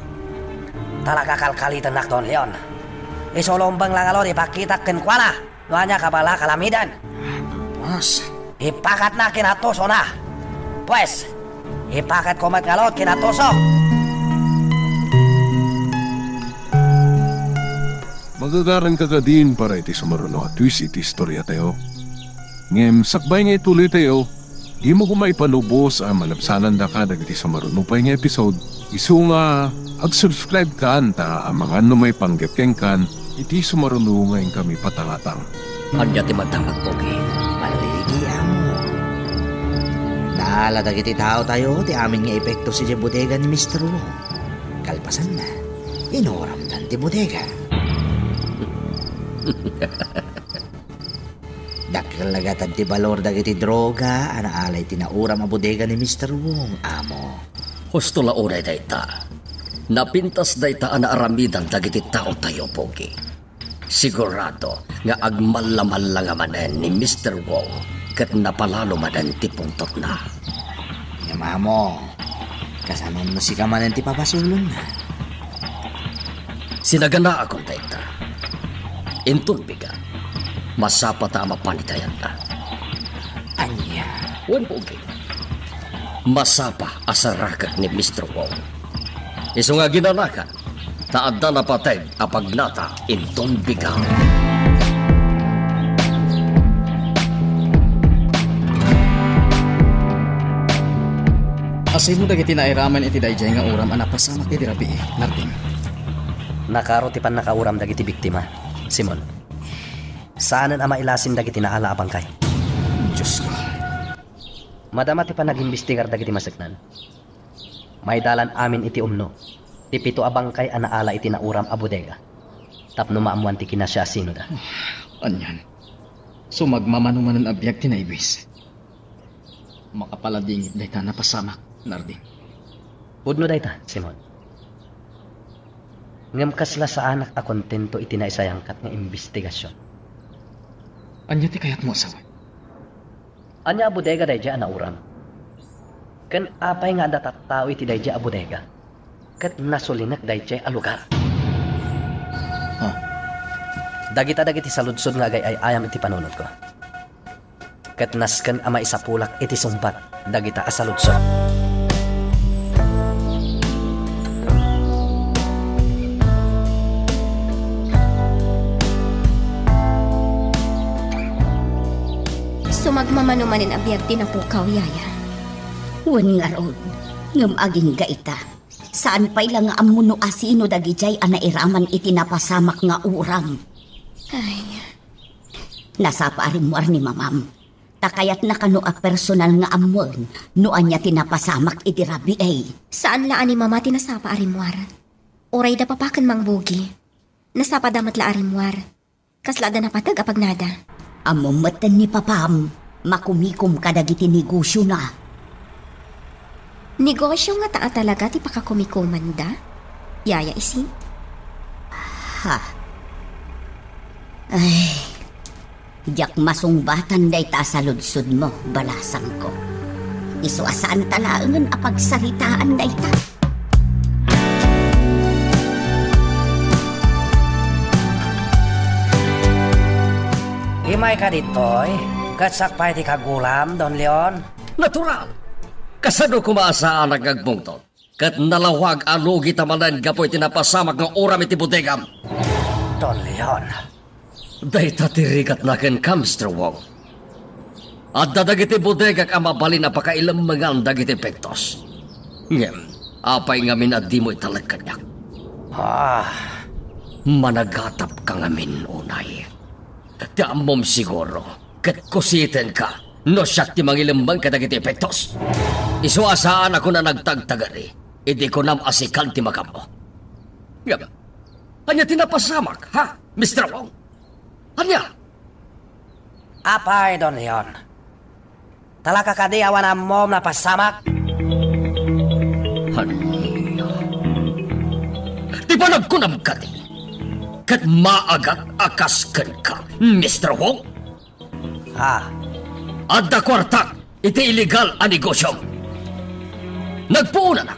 Talaga kalkalitennak, Don Leon. Isu lumbeng la ngarud ipakitak kenkuana no ania a kabalak a lamiden. Boss. Ipakatna ken atusona. Pues, ipakatko met ngarud ken atusok. Gagaranka kadin para iti sumaruno a twist iti istoriatayo. Ngem sakbay nga ituloytayo, dimo koma ipanubos a malabsanandaka dagiti sumaruno pay nga episode. Isu nga ag-subscribe kan ta amangan no maipanggep kenkan iti sumaruno nga inkami patangatang. Ania ti madamag, Pogi? Maligi, amo. Naala dagiti taotayo ti amin nga epekto idiay bodega ni Mister Wong. Kalpasanna, inuramdan ti bodega. Dakkel la gatta ti balor dagiti droga a naala iti nauram a bodega ni Mister Wong, amo. Husto la unay dayta. Napintas dayta a naaramidan dagiti taotayo, Pogi. Sigurado nga agmallamallanga manen ni Mister Wong ket napalalo manen ti pungtotna. Ngem amo, kasano no sika manen ti pabasolonna? Sinaganaakon dayta. Inton bigat, masapa ta a mapan iti ayatna. Ania? Wen, Pogi. Masapa a sarakek ni Mister Wong. Isu nga aginanakan, ta adda napateg a pagnata inton bigat. Asino dagiti nairaman iti daydiay nga uram a napasamak idi rabii, Narding? Nakaro ti pannakauram dagiti biktima, Simon. Saanen a mailasin dagiti naala a bangkay. Diosko. Madama ti panagimbestigar dagiti maseknan. Maidalan amin iti umno ti pito a bangkay a naala iti nauram a bodega tapno maammoan ti kinasiasinoda. Anian? Sumagmamano manen a biag ti naiwis. Makapaladingit dayta a napasamak, Narding. Pudno dayta, Simon. Ngem kasla saanak a kontento iti naisayangkat nga imbestigasion. Ania ti kayatmo a sawen? Ania a bodega daydiay a nauram? Ken apay nga adda tattao iti daydiay a bodega ket nasulinek daydiay a lugar? Ha? Dagita dagiti saludsod nga agay-ay-ayam iti panunotko. Ket nasken a maisapulak iti sungbat dagita a saludsod. Sumagmamano manen a biag ti napukaw, Yaya. Wen ngarud, ngem agingga ita. Saan pay la nga ammo no asino dagidiay a nairaman iti napasamak nga uram. Ay. Nasapa a rimmuar ni Mamam. Ta kayatna kano a personal nga ammoen no ania ti napasamak idi rabii. Saan la a ni Mama ti nasapa a rimmuar. Uray da Papa ken Mang Bugi. Nasapada met la a rimmuar. Kasla adda napateg a pagnada. Ammom metten ni Papam, makumikom kadagiti negosiona. Negosio ngata a talaga ti pakakumikomanda, Yaya Isi? Ha. Ay, diak masungbatan dayta a saludsodmo, balasangko. Isu a saanta laengen a pagsaritaan dayta. Imayka ditoy, ket sakbay ti kagulam, Don Leon? Natural! Kasano koma a saanak nga agpungtot? Ket nalawag a lugita manen gapu iti napasamak nga uram iti bodegam. Don Leon. Dayta ti rigatna kenka, Mister Wong. Adda dagiti bodegak a mabalin a pakailemmengan dagiti epektos. Ngem, apay ngamin a dimo italek kaniak? Ah. Managatapka ngamin unay. Ti ammom siguro, ket kusitenka no siak ti mangilemmeng kadagiti epektos. Isu a saanak a nagtagtagari, idi kunam a sika ti makammo. Ngem, ania ti napasamak, ha, Mister Wong? Ania? Apay, Don Leon. Talaga kadi awan ammom napasamak? Ania? Ti panagkunam kadi, ket maagak a kas kenka, Mister Wong? Ah. Adda kuartak iti illegal a negosiom. Nagpuonanak.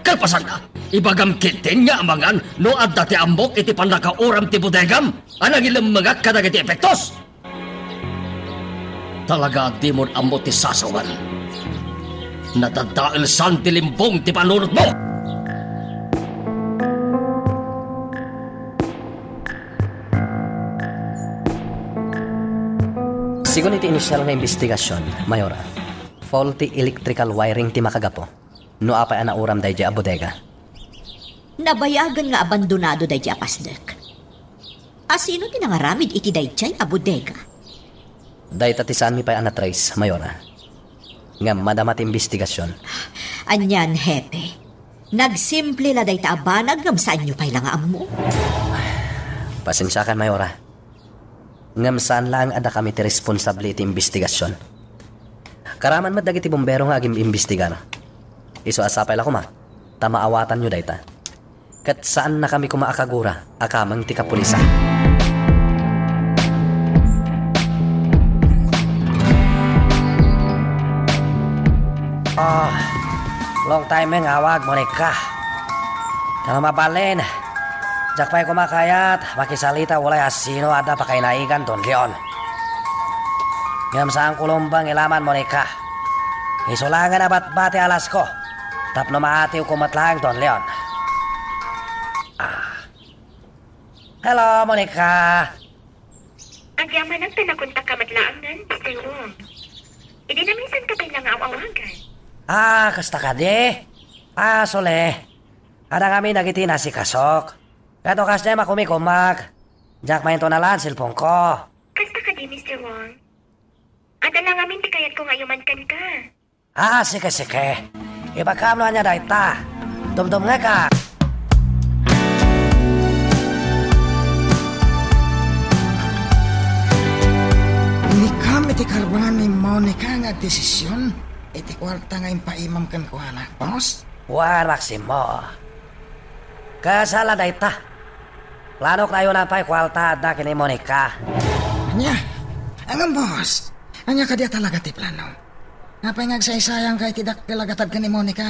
Kalpasanna, ibagam ketdi nga amangan no adda ti ammok iti pannakauram ti bodegam a nangilemmengak kadagiti epektos. Talaga a dimon ammo ti sasawen. Nadadaelsan ti limbong ti panunotmo. Sigun iti initial nga imbestigasion, Mayora, faulty electrical wiring ti makagapu no apay a nauram daydiay a bodega. Nabayagen nga abandonado daydiay a pasdek. Asino ti nangaramid iti daydiay a bodega? Dayta ti saanmi pay a na-trace, Mayora. Ngem madama ti imbestigasion. Anian, Hepe? Nagsimple la dayta a banag ngem saanyo pay la nga ammo? Pasensiakan, Mayora. Ngem saan laeng a dakami ti responsable iti imbestigasion. Karaman met dagiti bumbero nga agim-imbestigar. Isu a sapay la koma ta maawatanyo dayta. Ket saannakami koma a kagura a kameng ti kapulisan. Ah, long time nga awag, Monica. Tano mabalin, diak pay koma kayat makisalita ulay asino adda pakainaigan, Don Leon. Ngem saanko lumbeng ilaman, Monica. Isu laengen a batbati alasko tapno maatiwko met laeng, Don Leon. Ah. Hello, Monica. Agyamanak ta nakontakka met laengen, Mister Wong. Idi namisanka pay la nga aw-awagan. Ah, kasta kadi? Ah, suli. Adda ngamin dagiti nasikasok. Ket no kasdiay makumikumak, diak maintonalan cellphone-ko. Kasta kadi, Mister Wong? Adda la ngamin ti kayatko nga ayuman kenka. Ah, sige, sige. Ibagam no ania dayta. Dumdumngeka. Inikam iti karbangan ni Monica nga agdesision iti kuarta nga impaimam kenkuana, boss? Wen, Maximo. Kasla dayta. Planok nga ayunan pay kuarta adda ken ni Monica. Ania? Ngem, boss, ania kadi a talaga ti plano? Apay nga agsaysayangka iti dakkel a gatad ken ni Monica?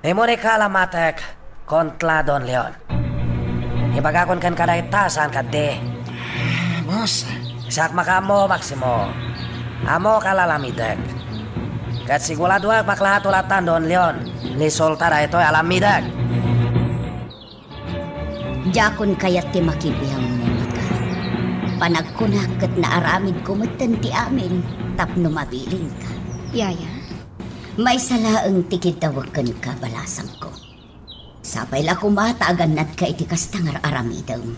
Ni Monica la matek kontra Don Leon. Ibagakon kenka dayta, saan kadi? Ah, boss. Siak makaammo, Maximo. Ammoka a aramidek. Ket siguradoek maklaat-ulatta, Don Leon. Lisulta daytoy a aramidek. Diakon kayat ti makibiang, Monica. Panagkunak ket naaramidko metten ti amin tapno mabilinka. Yaya? Maysa laeng ti kiddawek kenka, balasangko. Sapay la koma ta agannadka iti kasta nga ar-aramidem.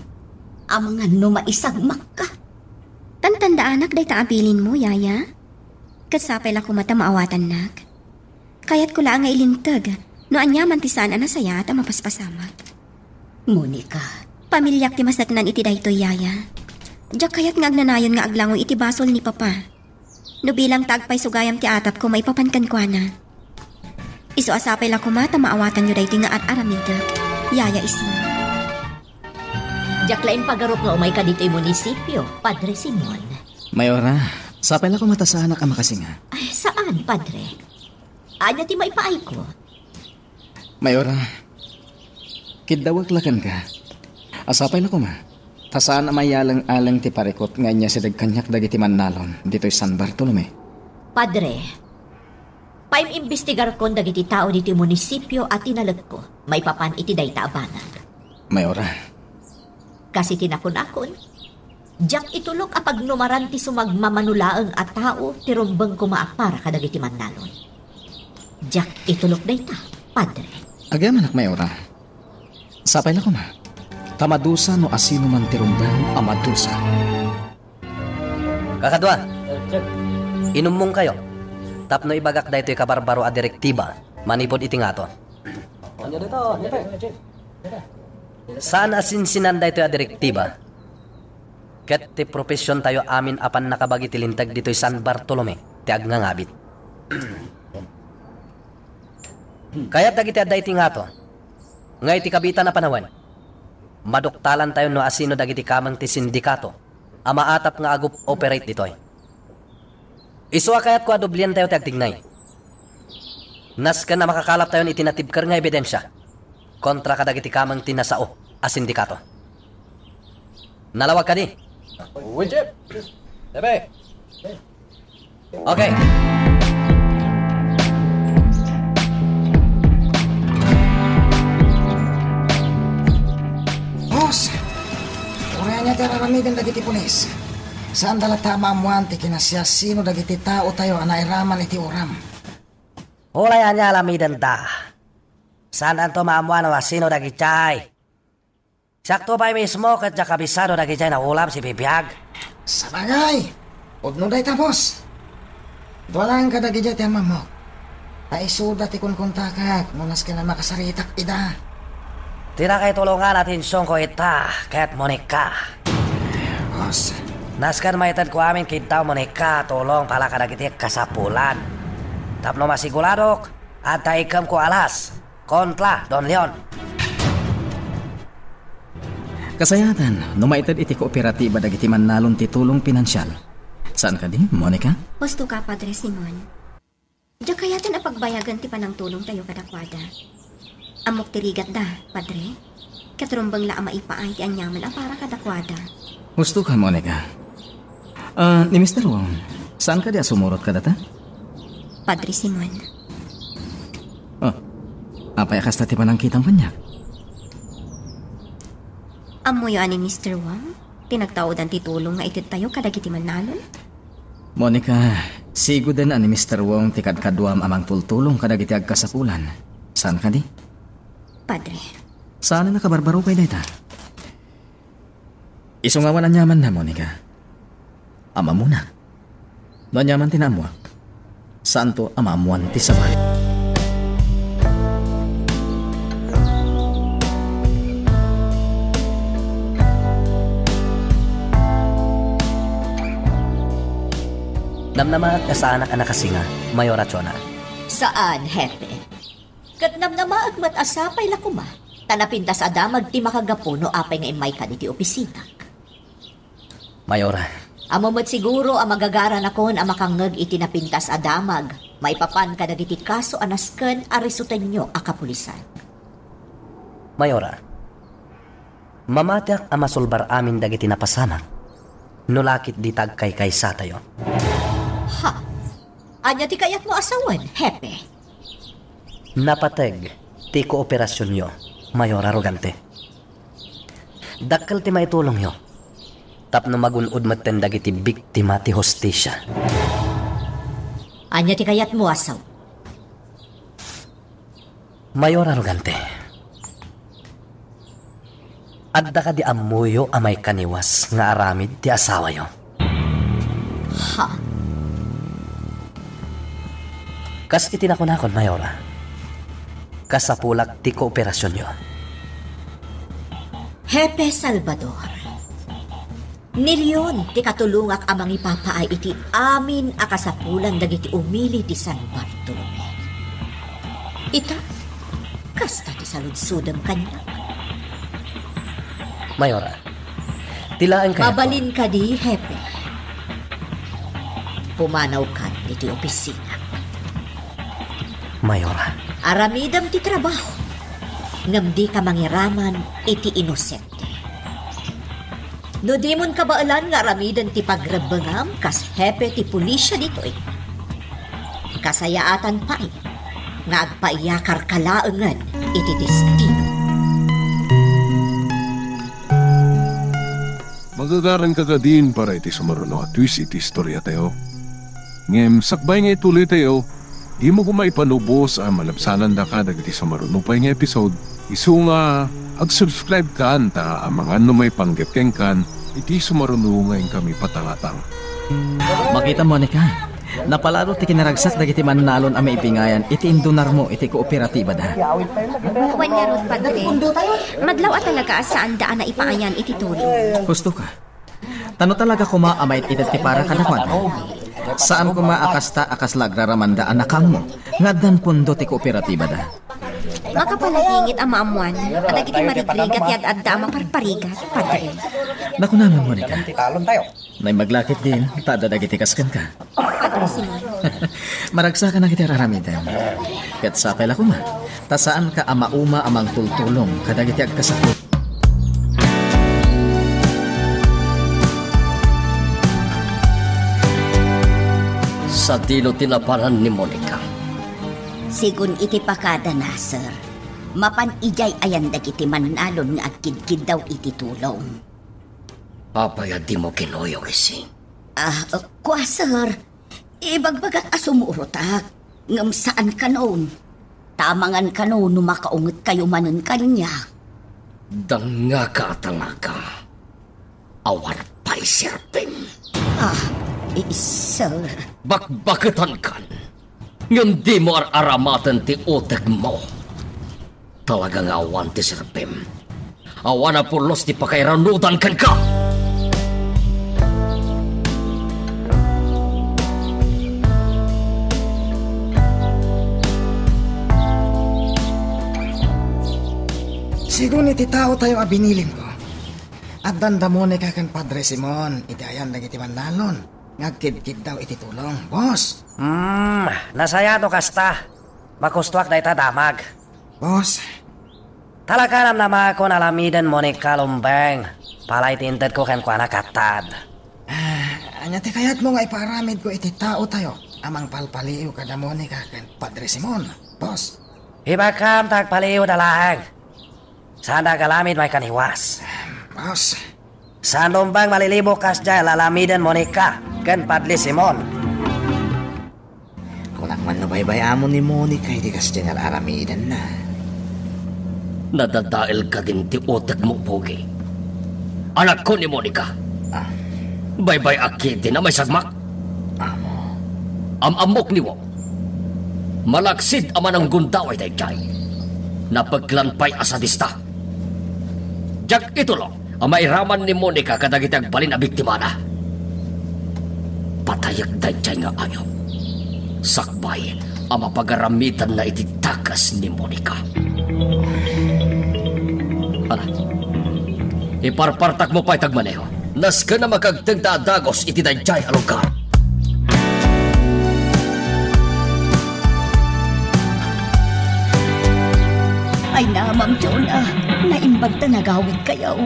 Amangan no maisagmakka. Tantandaanak dayta a bilinmo, Yaya. Ket sapay la koma ta maawatannak. Kayatko laeng nga ilinteg no aniaman ti saan a nasayaat a mapaspasamak. Monica. Pamiliak ti masetnan iti daytoy, Yaya. Diak kayat nga agnanayon nga aglangoy iti basol ni Papa. No bilang ta agpaysugayam ti atapko maipapan kenkuana. Isu a sapay la koma ta maawatanyo daytoy nga ar-aramidek, Yaya Isma. Diak la impagarup nga umayka ditoy munisipio, Padre Simon. Mayora, sapay la koma ta saanak a makasinga. Ay, saan, Padre? Ania ti maipaayko? Mayora, kiddawek la kenka. A sapay la koma ta saan a mayaleng-aleng ti parikut nga inyasideg kaniak dagiti mannalon ditoy San Bartolome. Padre, paim-imbestigarkon dagiti tao ditoy munisipio a tinalekko maipapan iti dayta a banag. Mayora. Kas iti nakunakon, diak itulok a pagnumaran ti sumagmamano laeng a tao ti rumbeng koma a para kadagiti mannalon. Diak itulok dayta, Padre. Agyamanak, Mayora. Sapay la koma ta madusa no asinoman ti rumbeng a madusa. Kakadua, inummongkayo tapno ibagak daytoy kabarbaro a direktiba manipud iti ngato. Ania dayta, Hepe? Saan a sinsinan daytoy a direktiba, ket ti profesiontayo amin a pannakabagi ti linteg ditoy San Bartolome ti agngangabit. Kayat dagiti adda iti ngato nga iti kabiitan a panawen, maduktalantayo no asino dagiti kameng ti sindikato a maatap nga agup-operate ditoy. Isu a kayatko a dublientayo ti agtignay. Nasken a makakalaptayon iti natibker nga ebidensia kontra kadagiti kameng ti nasao a sindikato. Nalawag kadi? Wen, Chief. Hepe. Okay. Boss, uray ania ti ar-aramiden dagiti pulis? Saanda latta a maammoan ti kinasiasino dagiti taotayo a nairaman iti uram. Uray ania a lamidenda. Saandanto maammoan no asino dagidiay. Siakto pay mismo ket diak kabisado dagidiay naulabko a bibiag. Sabagay, pudno dayta, boss. Dua laeng kadagidiay ti amammok. Ta isuda ti kunkuntakak no nasken a makasaritak ida. Ti nakaitulongan a atensionko ita ket Monica. Boss. Nasken maitedko amin kiddaw, Monica, a tulong para kadagiti agkasapulan. Tapno masiguradok, adda ikkemko alas kontra Don Leon. Kasayatan no maited iti kooperatiba dagiti mannalon ti tulong pinansial. Saan kadi, Monica? Husto ka, Padre Simon. Diak kayaten a pagbayagen ti panangtulongtayo kadakuada. Ammok ti rigatda, Padre. Ket rumbeng la a maipaay ti aniaman a para kadakuada. Husto ka, Monica. Ah, ni Mister Wong, saan kadi a sumurot kadata? Padre Simon. Oh, apay a kasta ti panangkitam kaniak? Ammoyo a ni Mister Wong ti nagtaudan ti tulong nga itedtayo kadagiti mannalon? Monica, sigoden a ni Mister Wong ti kadkaduam a mangtultulong kadagiti agkasapulan. Saan kadi? Padre. Saan a nakabarbarukay dayta? Isu nga awan aniamanna, Monica. Ammonak. No aniaman ti naammoak, saanto a maammoan ti sabali. Namnamaak a saanak a nakasinga, Mayora Chona. Saan, Hepe. Ket namnamaak met a sapay la koma, ta napintas a damag ti makagapu no apay nga immaykan iti opisinak. Mayora. Ammom met siguro a magagaranakon a makangngeg iti napintas a damag maipapan kadagiti kaso a nasken a risutenyo a kapulisan. Mayora, mamatiak a masulbar amin dagiti napasamak, no la ketdi ta agkaykaysatayo. Ha? Ania ti kayatmo a sawen, Hepe? Napateg ti kooperasionyo, Mayor Arrogante. Dakkel ti maitulongyo tapno magun-od metten dagiti biktima ti hustisia. Ania ti kayatmo a sawen? Mayor Arrogante, adda kadi ammoyo a maikaniwas nga aramid ti asawayo? Ha? Kas iti nakunakon, Mayora, kasapulak ti kooperasionyo. Hepe Salvador, ni Leon ti katulongak a mangipapaay iti amin a kasapulan dagiti umili ti San Bartolome. Ita, kasta ti saludsodem kaniak. Mayora, ti laeng kayatko. Mabalin kadi, Hepe. Pumanawkan iti opisina. Mayora. Aramidem ti trabaho, ngem dika mangiraman iti inosente. No dimon kabaelan nga aramiden ti pagrebbengam kas hepe ti pulisia ditoy, kasayaatan pay nga agpaiyakarka laengen iti destino. Magagaranka kadin para iti sumaruno a twist iti istoriatayo. Ngem sakbay nga ituloytayo, dimo koma ipanubos a malabsanandaka dagiti sumaruno pay nga episode. Isu nga, ag-subscribe kan ta amangan no maipanggep kenkan iti sumaruno nga inkami patangatang. Makita, Monica, napalalo ti kinaragsak dagiti mannalon a maibingayan iti indunarmo iti kooperatibada. Wen ngarud, Padre, madlaw a talaga a saanda a naipaayan iti tulong. Husto ka. Ta no talaga koma a mait-ited ti para kadakuada, saan koma a kasta a kasla agraramanda a nakaammo nga addan pondo ti kooperatibada. Makapanagingit a maammoan a dagiti marigrigat ti ad-adda a maparparigat, Padre. Nakunam, Monica. Naimbag la ketdin ta adda dagiti kas kenka. Padre Simon. Maragsakan dagiti ar-aramidem. Ket sapay la koma, ta saanka a mauma a mangtultulong kadagiti agkasapul. Sadino ti naparan ni Monica? Sigun iti pakadana, sir, mapan idiay ayan dagiti mannalon nga agkidkiddaw iti tulong. Apay a dimo kinuyog, Isi? Ah, kua, sir. Ibagbagak a sumurotak, ngem saan kanon. Ta amangan kano no makaungetkayo manen kaniak. Dangngaka talaga. Awan pay serbim. Ah, eh, sir. Bakbaketankan. Ngem dimo ar-aramaten ti utekmo. Talaga nga awan ti serbim. Awan a pulos ti pakairanudan kenka. Sigun iti taotayo a binilinko, addan da Monica ken Padre Simon iti ayan dagiti mannalon nga agkidkiddaw iti tulong, boss. Hmm, nasayaat no kasta. Makustoak dayta damag. Boss. Talaga namnamaakon a aramiden Monica Lumbeng. Palay ti intedko kenkuana kattad. Ah, ania ti kayatmo nga ipaaramidko iti taotayo a mangpalpaliiw kada Monica ken Padre Simon, boss? Ibagkam ta agpaliiwda laeng. Saanda agaramid maikaniwas. Boss. Saan Lumbeng malilibok kasdiay a aramiden Monica ken Padre Simon. Kunak man no baybay-amon ni Monica iti kasdiay nga ar-aramidenna. Nadadael kadin ti utekmo, Pogi. Anakko ni Monica. Ah. Baybay-ak ketdin a maisagmak. Amo. Am-ammok ni Wong. Malaksid a mananggundaway daydiay. Napeklan pay a sadista. Diak itulok a mairaman ni Monica kadagiti agbalin a biktimana. Patayek daydiay nga ayup. Sakbay a mapagaramidanna iti dakes ni Monica. Ala, iparpartakmo pay ti agmaneho. Nasken a makaagteng ta a dagus iti daydiay a lugar. Ay na, Ma'am Jonah, naimbag ta nagawidkayo.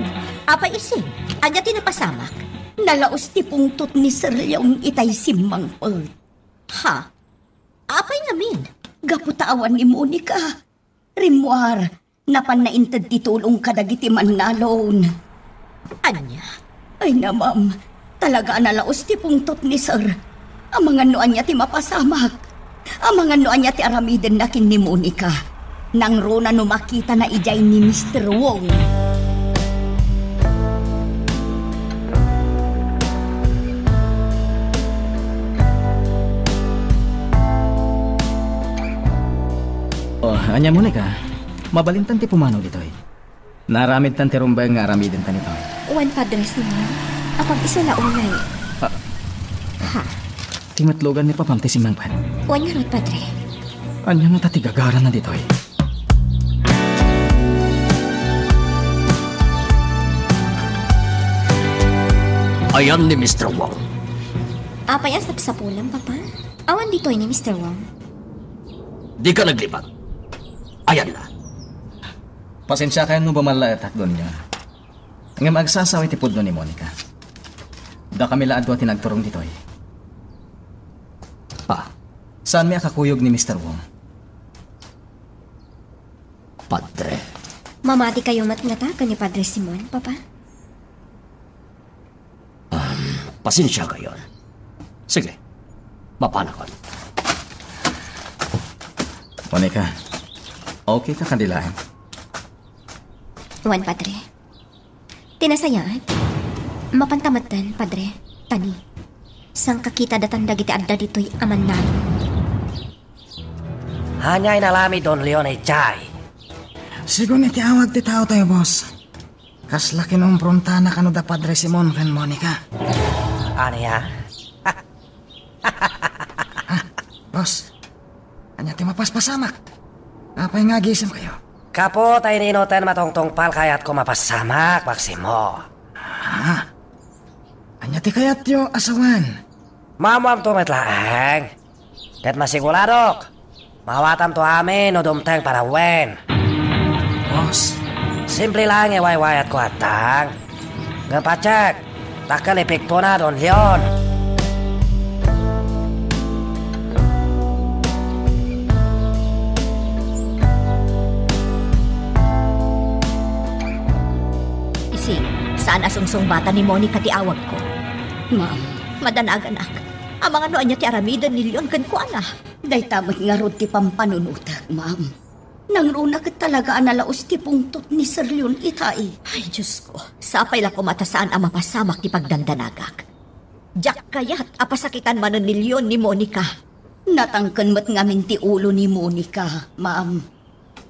Apay Ising, ania ti napasamak? Nalaos ti pungtot ni Sir Leon itay simmangpet. Ha? Apay ngamin? Gapu ta awan ni Monica. Rimmuar, napanna inted ti tulong kadagiti mannalon. Ania? Ay na, ma'am. Talaga a nalaos ti pungtot ni Sir. Amangan no ania ti mapasamak. Amangan no ania ti aramidenna ken ni Monica. Nangruna no makitana idiay ni Mister Wong. Oh, ania, Monica? Mabalintan ti pumanaw ditoy. Naaramidtan ti rumbeng nga aramidenta ditoy. Wen, Padre Simon. Apag isu la unay. Ah. Ha? Ti metlogan ni Papam ti simmangpet. Wen ngarud, Padre. Ania ngata ti gagarana ditoy? Ayan ni Mister Wong. Apay a sapsapulam, Papa? Awan ditoy ni Mister Wong. Dika naglibag. Ayanna. Pasensiakayon no bumallaetak, Doña. Ngem agsasao iti pudno ni Monica. Dakami la a dua ti nagturong ditoy. Ah. Saanmi a kakuyog ni Mister Wong? Padre. Mamatikayo met ngata ken ni Padre Simon, Papa? Um, pasensiakayon. Sige, mapanakon. Monica, okay ka kadi laeng? Wen, Padre. Ti nasayaat, mapanta metten, Padre, tani, sangkakita datan dagiti adda ditoy a mannalon. Ania inaramid Don Leon idiay? Sigun iti awag ti taotayo, boss. Kasla kinumpruntana kano da Padre Simon ken Monica. Ania? Ah, boss, ania ti mapaspasamak? Apay nga agisemkayo? Gapu ta ininutan matungtungpal kayatko mapasamak, Maximo. Ha? Ania ti kayatyo a sawen? Maammoamto met laeng. Ket masiguradok, maawatamto amin no dumteng panawen. Boss. Simple laeng nga iwaywayatko, Atang. Ngem patiek, dakkel ti pigpona, Don Leon. Isi, saan a sungsungbatan ni Monica ti awagko? Ma'am, Madanaganak. Amangan no ania ti aramiden ni Leon kenkuana. Dayta met ngarud ti pampanunotek, ma'am. Nangruna ket talaga a nalaus ti pungtot ni Sir Leon itay. Ay, Diyos ko. Sapay la koma ta saan a mapasamak ti pagdandanagak. Diak kayat a pasakitan manen ni Leon ni Monica. Natangken met ngamin ti ulo ni Monica, ma'am.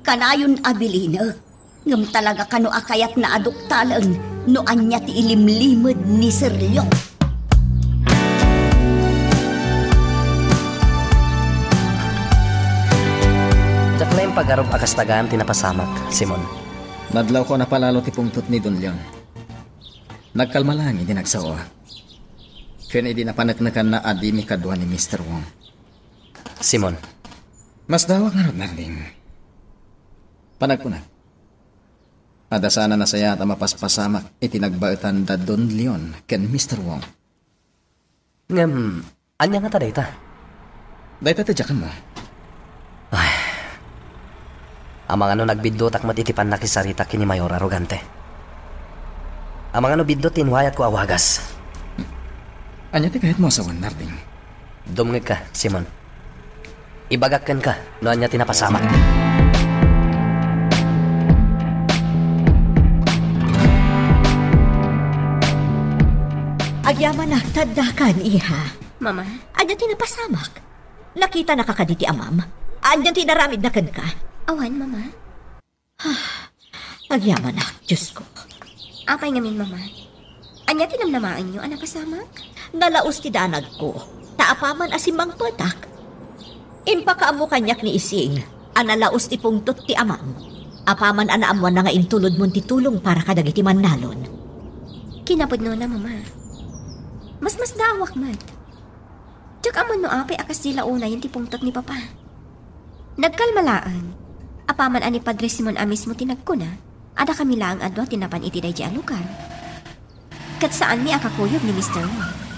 Kanayon a bilinek, ngem talaga kano a kayatna a duktalen no ania ti ilimlimed ni Sir Leon. Diak la impagarup a kas tagaan ti napasamak, Simon. Nadlawko a napalalo ti pungtot ni Don Leon. Nagkalma laeng idi nagsao. Ken idi napaneknekanna a dimi kadua ni Mister Wong. Simon. Masdawak ngarud, Narding. Panagkunak, adda saan a nasayaat a mapaspasamak iti nagbaetan da Don Leon ken Mister Wong. Ngem, ania ngata dayta? Dayta ti diakenmo. Ay. Amangan no nagbiddutak met iti pannakisarita ken ni Mayor Arrogante. Amangan no biddut ti inwayatko a wagas. Ania ti kayatmo a sawen, Narding? Dumngegka, Simon. Ibagak kenka no ania ti napasamak. Agyamanak, taddakan, iha. Mama? Ania ti napasamak? Nakitanaka kadi ti amam? Ania ti inaramidna kenka? Awan, Mama. Agyamanak, Diyos ko. Apay ngamin, Mama? Ania ti namnamaenyo a napasamak? Nalaus ti danagko, ta apaman a simmangpetak. Impakaammo kaniak ni Ising a nalaus ti pungtot ti amam, apaman a naammoanna nga intulodmon ti tulong para kadagiti mannalon. Kinapudnona, Mama. Masmasdaawak met. Diak ammo no apay a kasdi la unayen ti pungtot ni Papa. Nagkalma laeng. Apaman a ni Padre Simon a mismo ti nagkuna, a dakami laeng a dua ti napan iti daydi a lugar. Ket saanmi a kakuyog ni Mister Wong.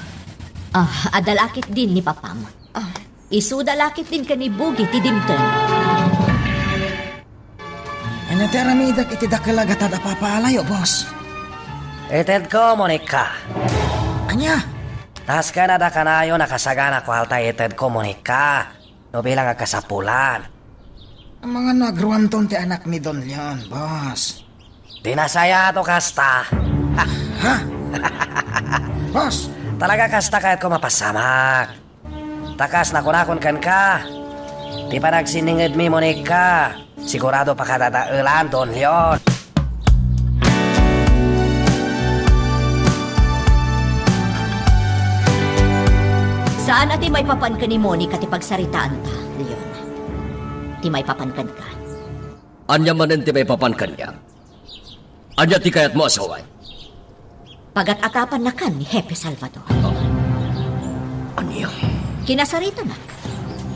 Ah, adda la ketdin ni Papam. Ah. Isuda la ketdin ken ni Bugi ti dimteng. Ania ti aramidek iti dakel a gatad a papaalayo, boss? Itedko, Monica. Ania? Nasken a dakanayon a kasaganak walta itedko, Monica, no bilang agkasapulan. Amangan no agruamton ti anak ni Don Leon, boss. Di nasayaat no kasta. Ha? Boss! Talaga kasta kayatko mapasamak. Ta kas nakunakon kenka, ti panagsinningedmi, Monica, sigurado pakadadaelan, Don Leon. Saan a ti maipapan ken ni Monica ti pagsaritaanta, Leon. Ti maipapan kenka. Ania manen ti maipapan kaniak? Ania ti kayatmo a sawen? Pagat-atapannakan ni Hepe Salvador. Ah, ania? Kinasaritanak.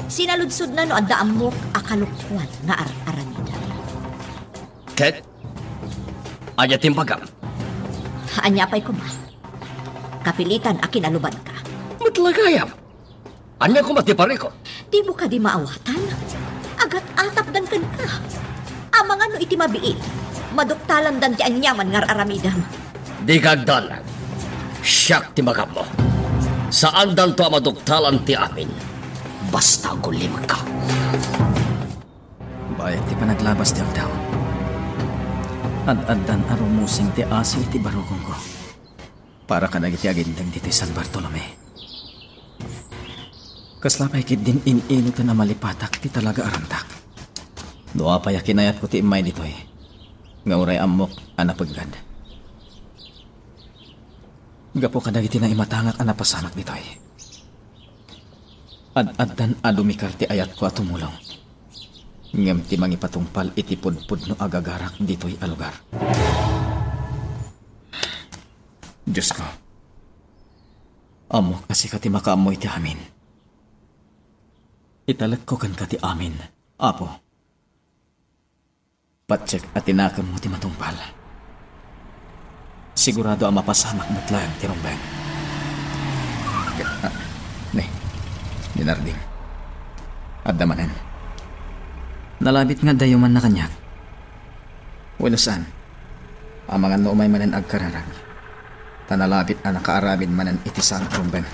Sinaludsodna no adda ammok a kalokuan nga ar-aramidem. Ket? Ania ti imbagam? Ania pay koma? Kapilitan a kinalubanka. Met la gayam. Ania koma ti parikut? Dimo kadi maawatan? Agat-atapdan kenka. Amangan no iti mabiit, maduktalandan ti aniaman nga ar-aramidem. Dika agdanag. Siak ti magammo. Saandanto a maduktalan ti amin. Basta agullimka. Bayat ti panaglabas ti aldaw, ad-addan a rumusing ti asi iti barukongko para kadagiti agindeg ditoy San Bartolome. Kasla pay ketdin in-inutan a malipatak ti talaga a rantak. No apay a kinayatko ti immay ditoy, nga uray ammok a napeggad. Gapu kadagiti naimatangak a napasamak ditoy, ad-addan a dumikar ti ayatko a tumulong. Ngem ti mangipatungpal iti pudpudno a gagarak ditoy a lugar. Diosko, ammok a sika ti makaammo iti amin. Italekko kenka ti amin, Apo. Patiek a ti nakemmo ti matungpal. Sigurado a mapasamak met laeng ti rumbeng. Ah, ne, ni Narding. Adda manen. Nalabit nga adda yumanna kaniak. Wenno saan, amangan no umay manen agkararag, ta a nalabit a nakaaramid manen iti saan a rumbeng.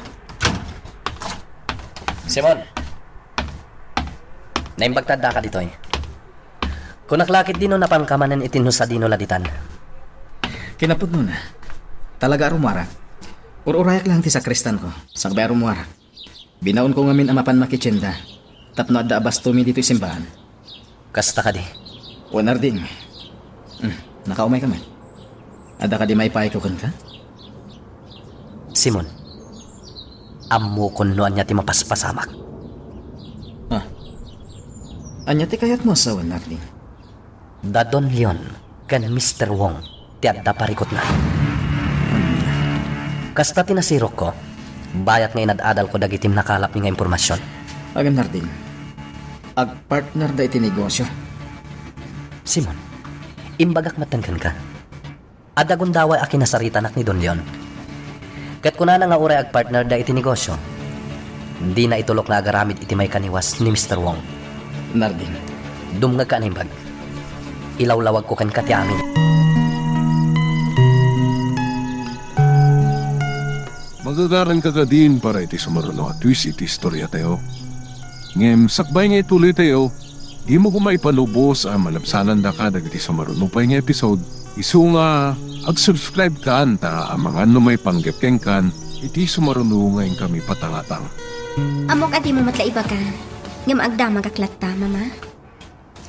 Simon, naimbag ta addaka ditoy. Kunak la ketdi no napanka manen iti no sadino la ditan. Kinapudnona, talaga a rummuarak. Ur-urayak lang ti sakristanko, sakbay a rummuarak. Binaonko ngamin a mapan makitienda tapno adda a bastomi ditoy simbahan. Kasta kadi? Wen, Arding. Hmm, nakaumayka met. Adda kadi maipayko kenka? Simon, ammokon no ania ti mapaspasamak. Ah. Ania ti kayatmo a sawen, Arding? Da Don Leon ken Mister Wong ti adda parikutna. Kasta ti nasirokko, bayat nga inad-adalko dagiti nakalapmi nga impormasion. Agannarding, agpartnerda iti negosio. Simon, imbagak metten kenka. Adda gundaway a kinasaritanak ni Don Leon. Ket kunana nga uray agpartnerda iti negosio, dina itulok nga agaramid iti maikaniwas ni Mister Wong. Narding. Dumngegka a naimbag. Ilawlawagko kenka ti amin. Magagaranka kadin para iti sumaruno a twist iti istoriatayo. Ngem sakbay nga ituloytayo, dimo koma ipalubos a malabsanandaka dagiti sumaruno pay nga episode, isu nga ag-subscribe kan ta amangan no maipanggep kenkan iti sumaruno nga inkami patangatang. Ammok a dimo met la ibaga, ngem agdamagak latta, Mama.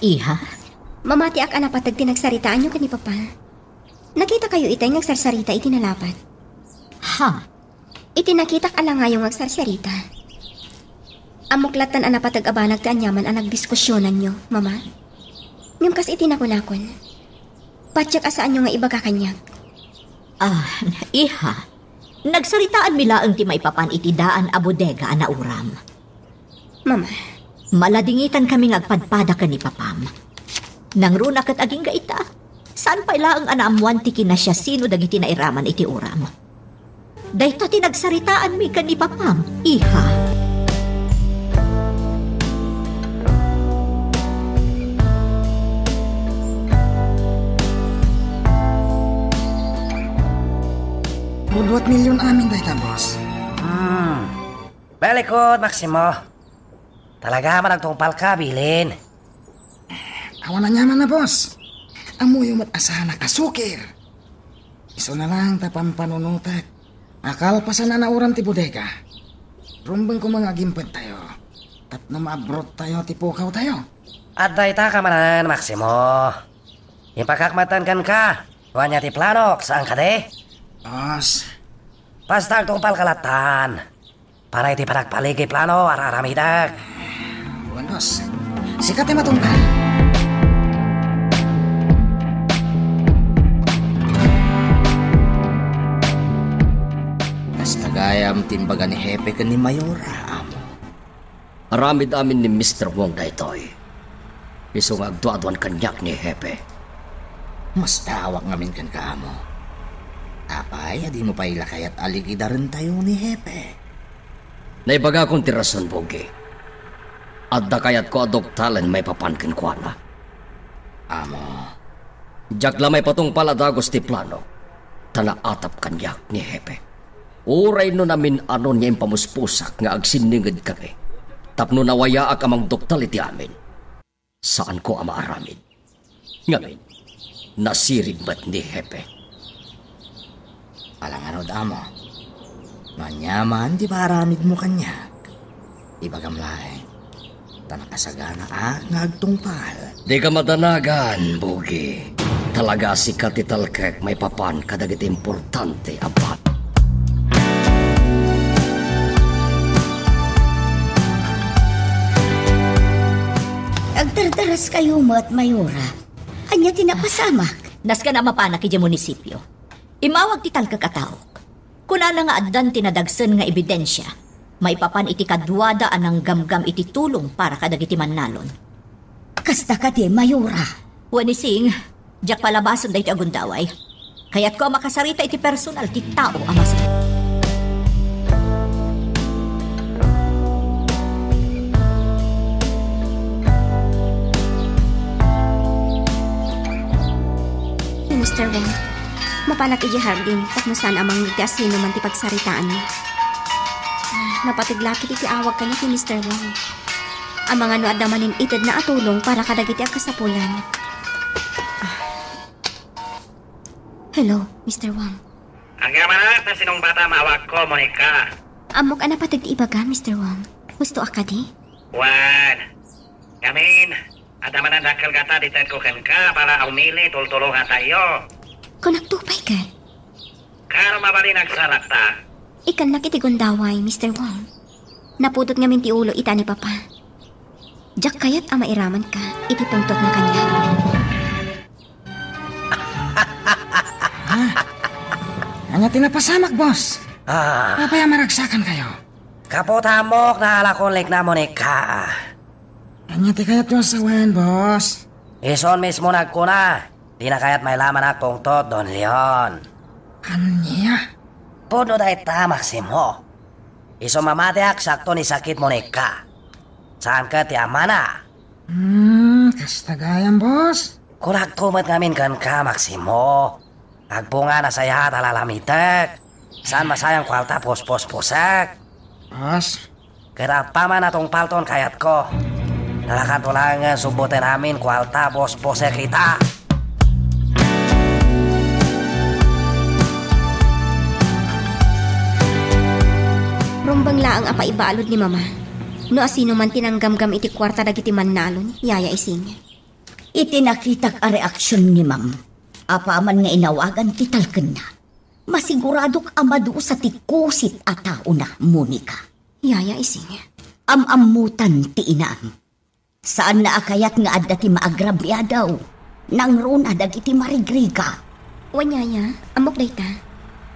Iha? Mamatiak a napateg ti nagsaritaanyo ken ni Papa. Nakitakayo itay nga agsarsarita iti nalabad. Ha? Iti nakitak a langayo nga agsarsarita. Ammok lattan a napateg a banag ti aniaman a nagdiskusionanyo, Mama. Ngem kas iti nakunakon, patiek a saanyo nga ibaga kaniak. Ah, iha, nagsaritaanmi laeng ti maipapan iti daan a bodega a nauram. Mama. Maladingitankami nga agpadpada ken ni Papam. Nangruna ket agingga ita, saan pay laeng a naammoan ti kinasiasino dagiti nairaman iti uram. Dayta ti nagsaritaanmi ken ni Papam, iha. Pudwat milyon amin dayta, boss. Hmm. Very good, Maximo. Talaga man agtungpalka, bilin. Awan aniaman a, boss. Ammoyo met a saanak a sukir. Isuna lang ta pampanunotek a kalpasan a nauram ti bodega, rumbeng koma nga agimpedtayo tapno maabrutayo ti pukawtayo. Adda ita ka manen, Maximo. Impakakmatan kenka. Ania ti planok, saan kadi? Boss. Basta agtungpalka lattan. Para iti panagpaligi plano, ar-aramidek. Wen, boss. Sika ti matungpal. Kasta gayam ti imbaga ni Hepe ken ni Mayora, amo. Aramid amin ni Mister Wong daytoy. Isu nga agduaduan kaniak ni Hepe. Mastawak ngamin kenka, amo. Apay a dimo pay la kayat a ligidarentayo ni Hepe? Naibagakon ti rason, Bogi. Adda kayatko a duktalen maipapan kenkuana. Amo. Diak la maipatungpal a dagus ti plano, ta naatap kaniak ni Hepe. Uray no namin-anon nga impamuspusak nga agsinninged kami, tapno nawayaak a mangduktal iti amin. Saanko a maaramid. Ngamin, nasirib met ni Hepe. Alangan, amo. Maniaman ti paaramidmo kaniak. Ibagam laeng, ta nakasaganaak nga agtungpal. Dika madanagan, Bogi. Talaga a sika ti talkek maipapan kadagiti importante a bagay. Agdardaras kayo met, Mayora. Ania ti napasamak? Nasken a mapanak idiay munisipio. Immawag ti talkek a taok. Kunana nga addan ti nadagsen nga ebidensia maipapan iti kaduada a nanggamgam iti tulong para kadagiti mannalon. Kasta kadi, Mayora? Wen, Ising, diak palabasen daytoy a gundaway. Kayatko a makasarita iti personal ti tao a masakit. Mister Wong, Mapanak idiay hardin tapno saan a mangngeg ti asinoman ti pagsaritaanmi. Ah, napateg la ketdi ti awag kaniak ni Mister Wong. Amangan no adda manen itedna a tulong para kadagiti agkasapulan. Ah. Hello, Mister Wong. Agyamanak ta sinungbatam a awagko, Monica. Ammok a napateg ti ibaga, Mister Wong. Husto a kadi? Wen. Ngamin, adda manen dakkel gata ti tedko kenka para umili tultulongatayo. Kunak to pay ket. Kaano mabalin agsarakta? Ikkannak iti gundaway, Mister Wong. Napudot ngamin ti ulo ita ni Papa. Diak kayat a mairamanka iti pungtotna kaniak. Ah, ania ti napasamak, boss? Ah. Apay a maragsakankayo? Gapu ta ammok nga alakon likna, Monica. Ania ti kayatyo a sawen, boss? Isun mismo nagkuna, dina kayat mailamanak pungtot, Don Leon. Ania? Pudno dayta, Maximo. Isu mamatiak sakto ni sakit, Monica. Saan ket ti amana? Hmm, kasta gayam, boss. Kunakto met ngamin kenka, Maximo. Agbunga nasayaat a lalamitek. Saan masayang kuarta posposposek. Boss. Ket apaman a tungpalton kayatko. Nalakanto laengen subboten amin kuarta posposek ita. Rumbeng laeng a paibalud ni Mama. No asino man ti nanggamgam iti kuarta dagiti mannalon, Yaya Ising. Iti nakitak a reaksion ni Ma'am, apaman nga inawagan ti talkenna, masiguradok a madusa ti kusit a taona, Monica. Yaya Ising. Am-ammotan ti inam. Saanna a kayat nga adda ti maagrabiado. Nangruna dagiti marigriga. Wen, Yaya, ammok dayta.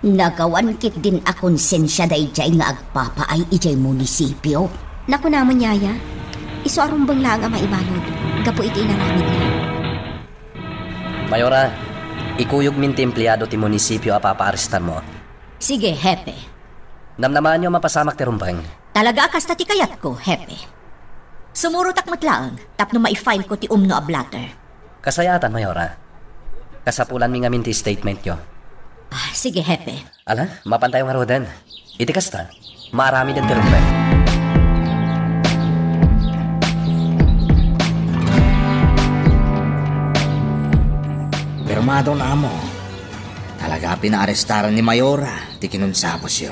Nagawan ketdin a konsensia daydiay nga agpapaay idiay munisipio. Nakunamon, Yaya, isu a rumbeng laeng a maibalud gapu iti inaramidna. Mayora, ikuyogmin ti empleado ti munisipio a papaarestarmo. Sige, Hepe. Namnamaanyo a mapasamak ti rumbeng. Talaga a kasta ti kayatko, Hepe. Sumurotak met laeng tapno maifile ko ti umno a blotter. Kasayaatan, Mayora. Kasapulanmi ngamin ti statementyo. Ah, sige, Hepe. Ala, mapantayo ngaruden. Iti kasta, maaramiden ti rumbeng. Pirmadon, Amo. Talaga a pinaarestaran ni Mayora ti kinunsaposyo.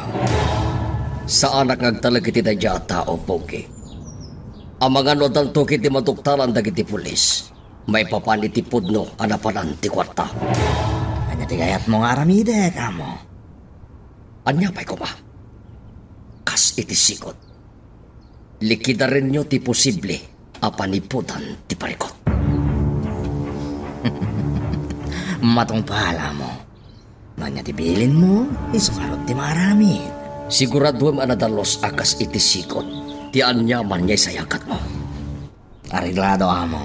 Saanak nga agtalek iti daydiay a tao, Pogi. Amangan no addanto ketdi maduktalan dagiti pulis maipapan iti pudno a napanan ti kuarta. Ania ti kayatmo nga aramidek, Amo? Ania pay koma? Kas iti sigud, likidarenyo ti posible a panipudan ti parikut. Matungpal, Amo. No ania ti bilinmo, isu ngarud ti maaramid. Siguraduem a nadalus a kas iti sigud ti aniaman nga isayakatmo. Areglado, Amo.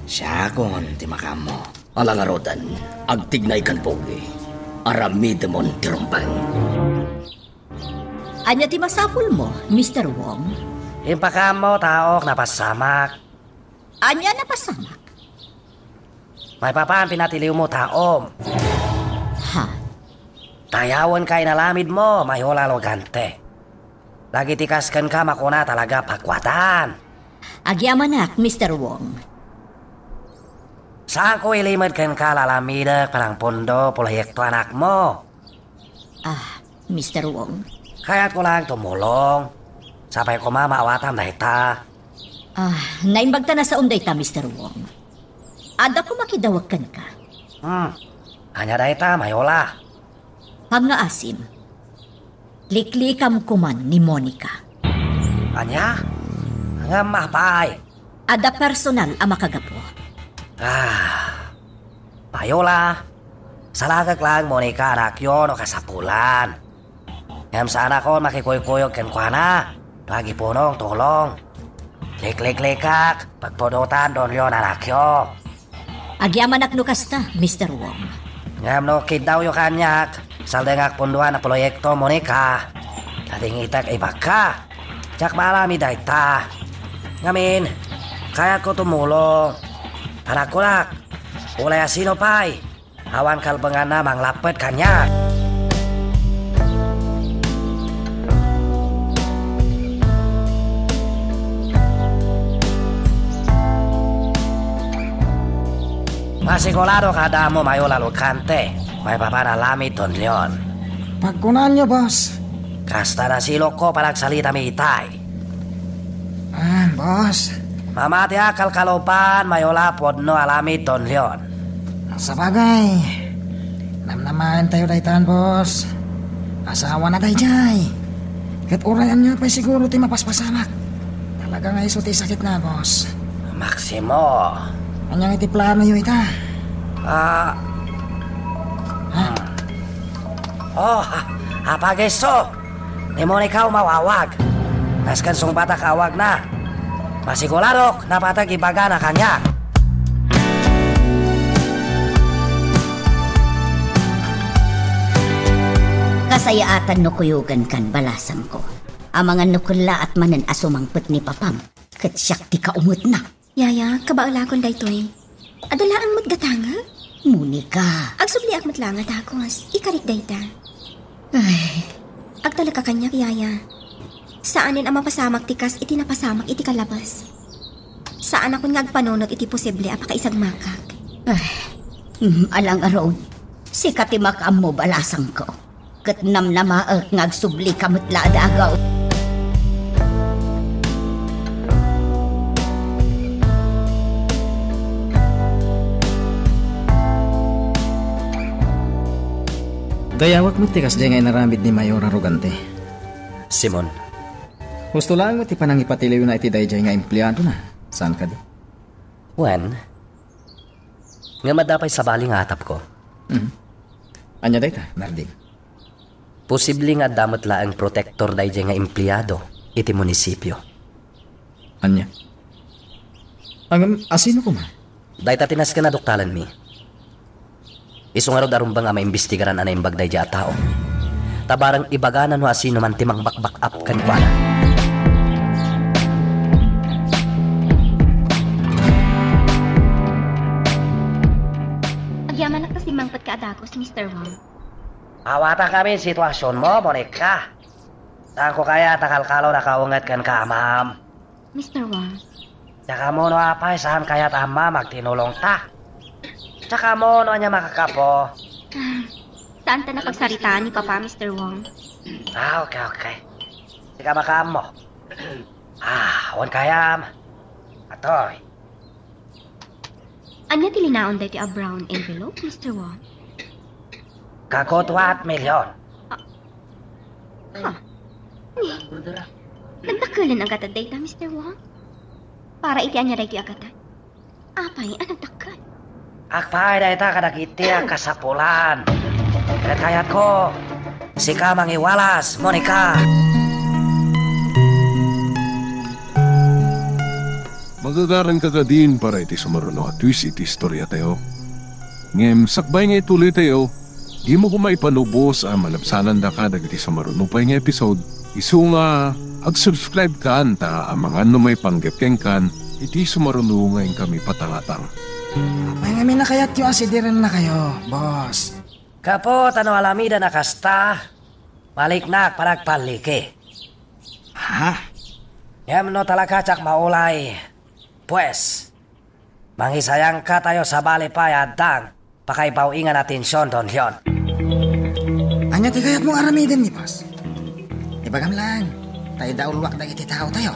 Siakon ti makaammo. Ala ngaruden, agtignaykan, Pogi. Aramidemon ti rumbeng. Ania ti masapulmo, Mister Wong? Impakaammo, taok, napasamak. Ania napasamak? Maipapan pinatiliwmo, taom. Ha? Tayawenka inalamidmo, Mayola Logante. Dagiti kas kenka makuna talaga pakuatan. Agyamanak, Mister Wong. Saanko ilimed kenka, lalamidek, panangpondo, proyekto anakmo. Ah, Mister Wong. Kayatko laeng tumulong. Sapay koma maawatam dayta. Ah, naimbag ta nasaon dayta, Mister Wong. Adda koma kidawag kenka. Hmm. Ania dayta, Mayola? Pangngaasim. Liklikam koman ni Monica. Ania? Ngem apay? Adda personal a makagapu. Ah, Mayola, salagek laeng Monica anakyo no kasapulan. Ngem saanakon makikuykuyog kenkuana no agipunong tulong. Likliklikak, pagpudotan donyon anakyo. Agyamanak no kasta, Mister Wong. Ngem no kiddawyo kaniak, saldengak pundoan a proyekto, Monica. Nadingitak ibagka. Diak maaramid dayta. Ngamin, kayatko tumulong. Panagkunak, ulay a sino pay. Awan kalbenganna manglapped kaniak. Masigurado kada mo mayula lukante. Maipapan alamid, Don Leon. Pagkunaanyo, boss. Kasta nasilokko panagsalitami itay. Ah, boss. Mamatiak kalkalupan, mayula pudno alamid, Don Leon. Sabagay, namnamaentayo daytan, boss. Asawana daydiay. Ket urayanyo pay siguro ti mapaspasamak. Talaga nga isu ti sakitna, boss. Maximo. Ania nga iti planoyo ita? Ah. Ha? Oh, ha, apageso. Ni Monica umawawag. Nasken sungbatak awagna. Masiguradok, napateg ibagana kaniak. Kasayaatan no kuyogankan, balasangko. Amangan no kellaat manen a sumangpet ni papam, ket siak ti kaumetna. Yaya, kabaelakon daytoy. Adda laeng met gatangek? Monica. Agsubliak met la nga dagus. Ikarik dayta. Ay. Agtalek ka kaniak, Yaya. Saanen a mapasamak ti kas iti napasamak iti kalabas. Saanakon nga agpanunot iti posible a pakaisagmakak. Ay. Mm, ala ngarud. Sika ti makaammo, balasangko. Ket namnamaek nga agsublika met la a dagus. Dayawek met ti kasdiay nga inaramid ni Mayor a rugante. Simon. Husto laeng met ti panangipatiliwna iti daydiay nga empleadona. Saan kadi? Wen, ngem adda pay sabali nga atapko. Mhm. Ania dayta, Narding? Posible nga adda met laeng protektor daydiay nga empleado iti munisipio. Ania? Ngem, asino koma? Dayta ti nasken a duktalenmi. Isu ngarud a rumbeng a maimbestigaran a naimbag daydiay a tao. Ta bareng ibagana no asino man ti mangbakbak-up kenkuana. Agyamanak ta simmangpetka a dagus, Mister Wong. Awatakami ti situasionmo, Monica. Saanko kayat a kalkalon a kaunget kenka, ma'am? Mister Wong. Diak ammo no apay saan kayat a ma'am agtinulongta. Diak ammo no ania makakapo. Ah, saanta napagsaritaan ni Papa, Mister Wong? Ah, okay, okay. Sika makaammo. Ah, awan kayam. Atoy. Ania ti linaon daytoy a brown envelope, Mister Wong? Kagut, what million? Ah. Ha? Ni, nagdakkelen a gatad dayta, Mister Wong? Para iti ania daytoy a gatad? Apay a nagdakkel? Agpaay dayta kadagiti a kasapulan. Ket kayatko, sika mangiwalas, Monica. Magagaranka kadin para iti sumaruno a twist iti istoriatayo. Ngem sakbay nga ituloytayo, dimo koma ipanubos a malabsanandaka dagiti sumaruno pay nga episode. Isu nga, ag-subscribe kan ta amangan no maipanggep kenkan iti sumaruno nga inkami patangatang. Apay ngamin a kayatyo a sidirennakayo, boss? Gapu ta no alamiden a kasta, maliknak panagpalliki. Ha? Ngem no talaga diak maulay, pues, mangisayangkatayo sabali pay a addang pakaibaw-ingan a tension, Don Leon. Ania ti kayatmo nga aramiden, ni boss? Ibagam lang, ta idauluak dagiti taotayo.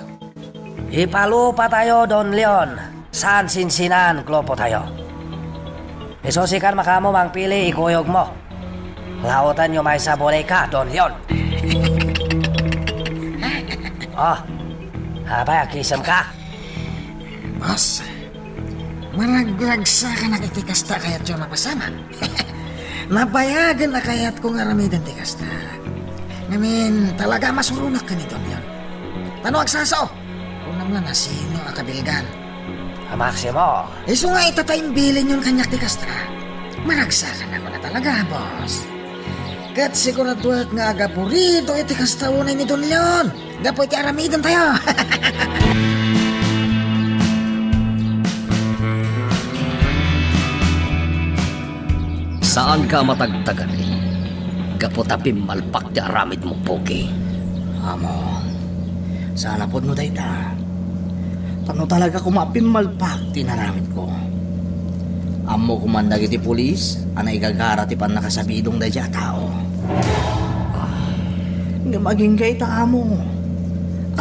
Ipalupatayo, Don Leon, saan sinsinaan, grupotayo. Isu sikan makaammo mangpili, ikuyogmo. Laotenyo maysa, Monica, Don Leon. Oh, apay, agkisemka? Boss, maragragsakanak iti kasta a kayatyo a mapasamak. Nabayagen a kayatko nga aramiden ti kasta. Ngamin, talaga masuronak ken ni Don Leon. Ta no agsasao, kunam la no sino a kabilgan. A Maximo. Isu nga ita ta imbilinyon kaniak ti kasta. Maragsakanak a talaga, boss. Ket siguraduak nga agaburido iti kasta unay ni Don Leon gapu iti aramidentayo. Saanka a matagtagari gapu ta pimmalpak ti aramidmo, Pogi. Amo, saan a pudno dayta. Tapno talaga koma a pimmalpak ti inaramidko. Ammok man dagiti pulis a naigagara ti pannakasabidong daydiay a tao. Ngem agingga ita, amo,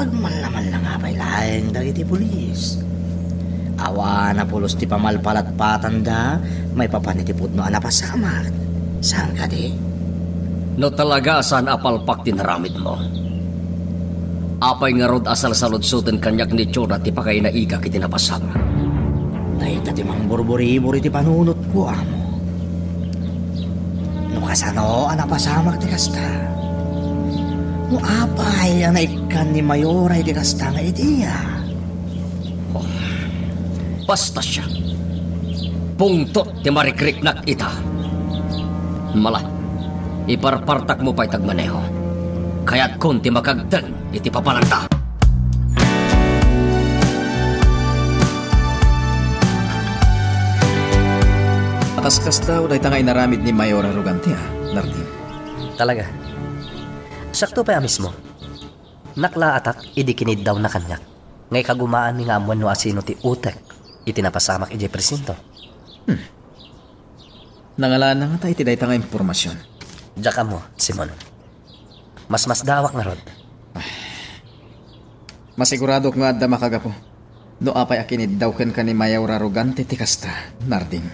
agmalla-malla nga pay laeng dagiti pulis. Awan a pulos ti pamalpalatpatanda maipapan iti pudno a napasamak. Saan kadi? No talaga a saan a palpak ti naramidmo, apay ngarud a salsaludsoten kaniak ni Jonah ti pakainaigak iti napasamak? Dayta ti mangburburibor iti panunotko, amo. No kasano a napasamak ti kasta? No apay a naikkan ni Mayora iti kasta nga idea? Oh, basta siak. Pungtot ti marikriknak ita. Mala, iparpartakmo pay ti agmaneho. Kayatkon ti makagdeng iti papalanta. Kaskasdaaw dayta nga inaramid ni Mayor Arrogante, a, Nardin. Talaga. Siakto pay a mismo. Naklaatak idi kiniddawna kaniak nga ikagumaanmi nga ammoen no asino ti utek iti napasamak idiay presinto. Hmm. Nangalana ngata iti dayta nga impormasion? Diak ammo, Simon. Masmasdaawak ngarud. Masiguradok nga adda makagapu no apay a kiniddaw kenka ni Mayor Arrogante ti kasta, Nardin.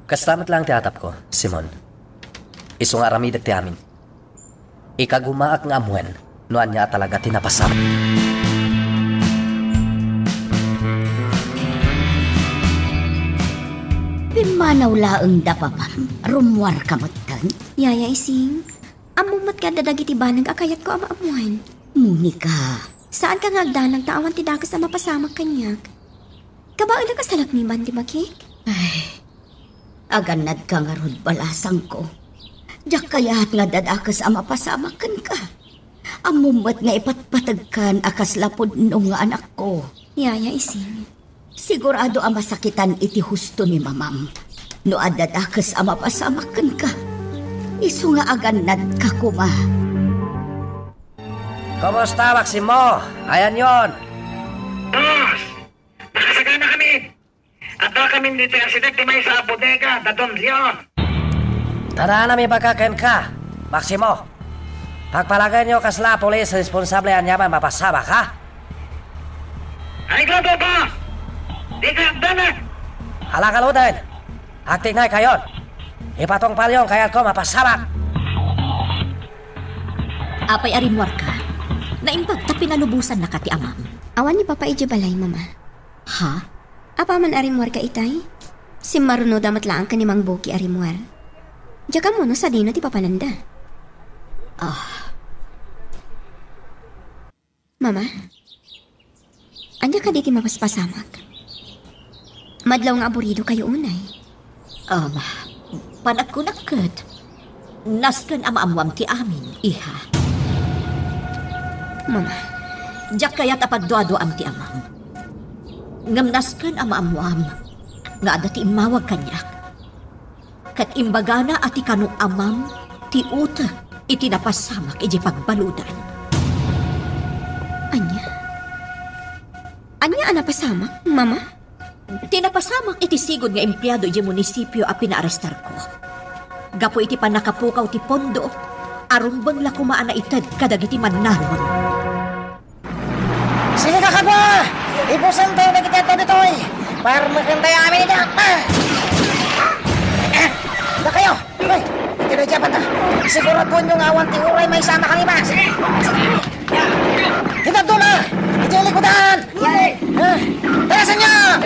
Kasta met laeng ti atapko, Simon. Isu nga aramidek ti amin. Ikagumaak nga ammoen no ania a talaga ti napasamak. Pimmanaw laeng da, papam. Rummuarka metten. Yaya Ising, ammom met nga adda dagiti banag a kayatko a maammoan. Monica. Saanka nga agdanag ta awan ti dakes a mapasamak kaniak. Kabaelak a salakniban ti bakik. Ay, agannadka ngarud, balasangko. Diak kayat nga adda dakes a mapasamak kenka. Ammom met nga ipatpategkan a kasla pudno nga anakko. Yaya Ising. Sigurado a masakitan iti husto ni mamam no adda dakes a mapasamak kenka. Isu nga agannadka koma. Kumusta, Maximo? Ayanyon? Boss! Nakasakana kami! Adda kami ditoy asideg ti maysa a bodega da Don Leon. Tadana, ibaga kenka, Maximo. Pagpalagayyo, kasla pulis responsable aniaman mapasamak, ha? Ay, grabe, boss! Di ka agdanag! Ala, kaluden! Agtignaykayon! Ipatungpalyon, kayatko mapasamak! Apay a rimmuarka? Naimbag ta pinalubosannaka ti amam. Awan ni Papa idiay balay, Mama. Ha? Apaman a rimmuarka itay? Simmarunoda met laeng ken ni Mang Bogi a rimmuar. Diak ammo no sadino ti papananda. Ah. Mama, ania kadi ti mapaspasamak? Madlaw nga aburidokayo unay. Um, panagkunak ket, nasken a maammoam ti amin, iha. Mama. Diak kayat a pagduaduaam ti amam. Ngem nasken a maammoam nga adda ti immawag kaniak. Ket imbagana a ti kano amam ti utek iti napasamak idiay pagbaludan. Ania? Ania a napasamak, Mama? Ti napasamak iti sigud nga empleado idiay munisipio a pinaarestarko. Gapu iti pannakapukaw ti pondo, a rumbeng la koma a naited kadagiti mannalon. Sige, kakabua! Ibusen tayo dagiti adda ditoy! Parmeken tayo amin ida! Ah! Ah! Dakayo! Hoy! Iti na Japan ta! Siguraduanyo nga awan ti uray maysa a makalibas! Iti dadduma! Iti likudan! Ah! Tara, senyor!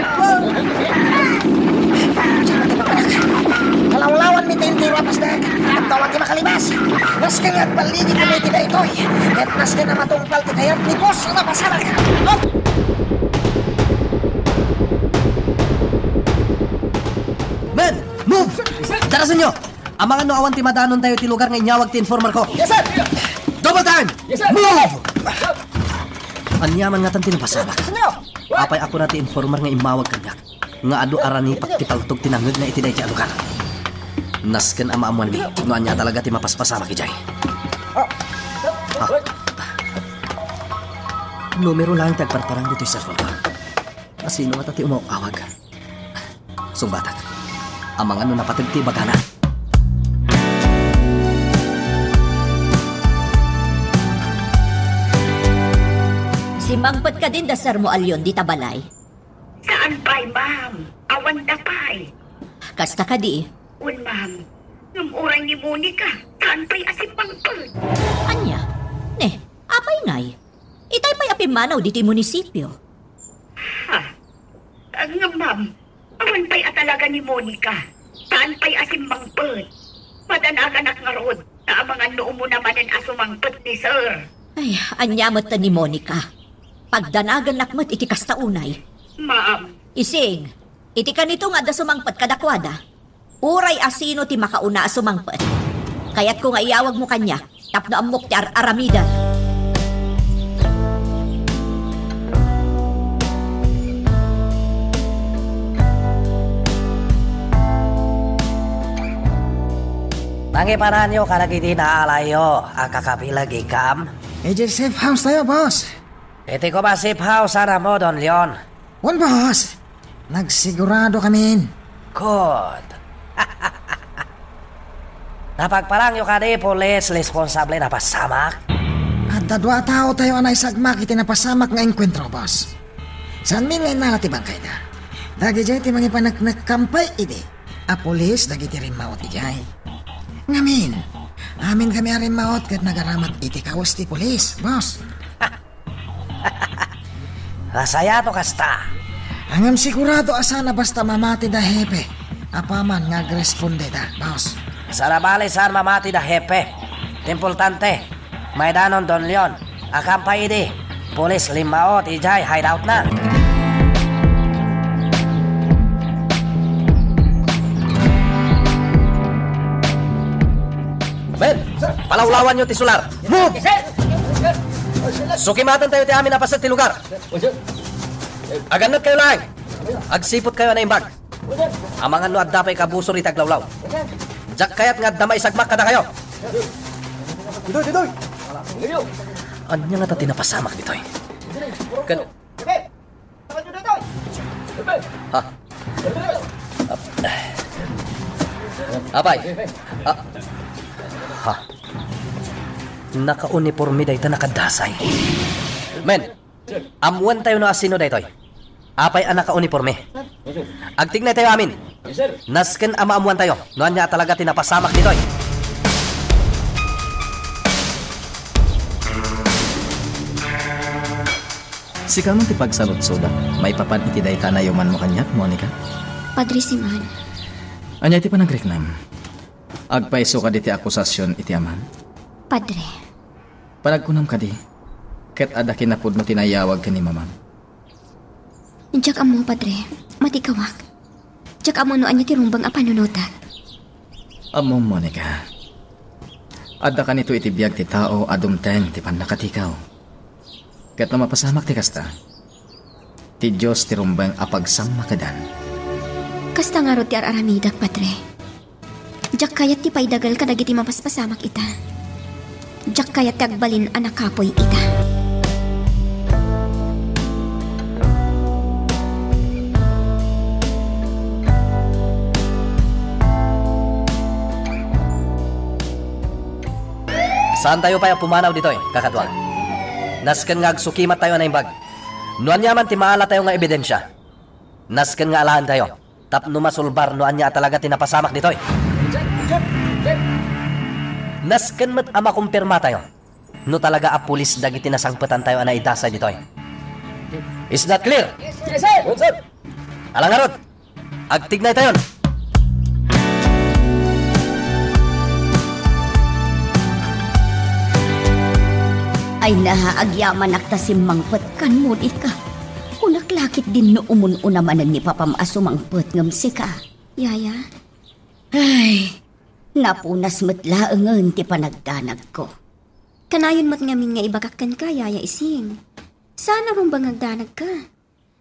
Kalawlawan mi ti entero a pasdek. Adda awan ti makalibas. Nasken nga agbaligi kami iti daytoy. Ket nasken a matungpal ti kayat ni Boss a napasamak. Men! Move! Darasenyo! Amangan no awan ti madanontayo iti lugar nga inyawag ti informer ko. Yes, sir! Double time! Yes, sir! Move! Ania man ngatan ti napasamak? Yes, sir! Apay a kuna ti informer nga immawag kaniak nga adu a ranipak ti paltog ti nangngegna iti daydiay a lugar? Nasken a maammoanmi no ania talaga ti mapaspasamak idiay. Ha? Numero laeng ti agparparang ditoy cellphone ko. Asino ngata ti umaw-awag? Sungbatak. Amangan no napateg ti ibagana. Simmangpet kadin da Sermo a Leon dita balay? Saan pay, ma'am? Awanda pay. Kasta kadi? Wen, ma'am. Ngem uray ni Monica, saan pay a simmangpet? Ania? Ne, apay ngay? Itay pay a pimmanaw ditoy munisipio. Ha? Ah, ngem, ma'am, awan pay a talaga ni Monica. Saan pay a simmangpet? Padanaganak ngarud, ta amangan no umuna manen a sumangpet ni sir. Ay, ania met ni Monica? Pagdanagannak met iti kasta unay. Ma'am. Ising, iti kanito nga adda sumangpet kadakuada. Uray asino ti makauna a sumangpet, kayatko nga iyawagmo kaniak tapno ammok ti ar-aramidem. Nangipananyo kadagiti naalayyo a kakabileg, ikam? Idiay safe house tayo, boss. Iti koma safe house a namo, Don Leon. Wen, boss. Nagsigurado kamin. Good. Napagparangyo kadi, pulis, responsable napasamak? Adda dua a tao tayo a naisagmak iti napasamak nga engkuentro, boss. Saanmi nga innala ti bangkayda. Dagidiay ti mangipaneknekkam pay idi a pulis dagiti rimmaot idiay. Ngamin, amin kami a rimmaot ket nagaramat iti kawes ti pulis, boss. Nasayaat no kasta. Ngem sigurado a saan a basta mamati da hepe apaman nga agrespondeda, boss. Saan a bale saan mamati da hepe. Ti importante, maidanon Don Leon. Akan pay idi, pulis limmaot idiay hideoutna. Men, palawlawanyo ti solar. Move! Sukimaten tayo ti amin a paset ti lugar. Agannad kayo laeng. Agsipot kayo a naimbag. Amangan no adda pay kabusor iti aglawlaw. Diak kayat nga adda maisagmak kadakayo. Ditoy, ditoy. Ania ngata ti napasamak ditoy? Ken Ha? Apay? Ah. Ha? Nakauniporme dayta nakadasay. Men, ammoantayo no asino daytoy. Apay a nakauniporme? Agtignay tayo amin. Nasken a maammoantayo no ania a talaga ti napasamak ditoy. Sika man ti pagsaludsodak maipapan iti dayta a naayumanmo kaniak, Monica? Padre Simon. Ania ti panagriknam? Agpayso kadi ti akusasion iti amam? Padre. Panagkunam kadi, ket adda kinapudno ti naayawag ken ni mamam? Diak ammo, Padre. Matikawak. Diak ammo no ania ti rumbeng a panunotak. Ammom, Monica, adda kanito iti biag ti tao a dumteng ti pannakatikaw. Ket no mapasamak ti kasta, ti Dios ti rumbeng a pagsammakadan. Kasta ngarud ti ar-aramidak, Padre. Diak kayat ti paidagel kadagiti mapaspasamak ita. Diak kayat ti agbalin a nakapuy ita. Saantayo pay a pumanaw ditoy, kakaduak. Nasken nga agsukimattayo a naimbag. No ania man ti maalatayo nga ebidensia, nasken nga alaentayo tapno masulbar no ania a talaga ti napasamak ditoy. Nasken met a makumpirmatayo no talaga a pulis dagiti nasangpetantayo a naidasay ditoy. Is that clear? Yes, sir. Yes, sir. Ala ngarud, agtignaytayon. Ay na, agyamanak ta simmangpet kan Monica. Kunak la ketdin no umun-una manen ni papam a sumangpet ngem sika. Yaya? Ay, napunas met laengen ti panagdanagko. Kanayon met ngamin nga ibagak kenka, Yaya Ising. Saan a rumbeng nga agdanagka?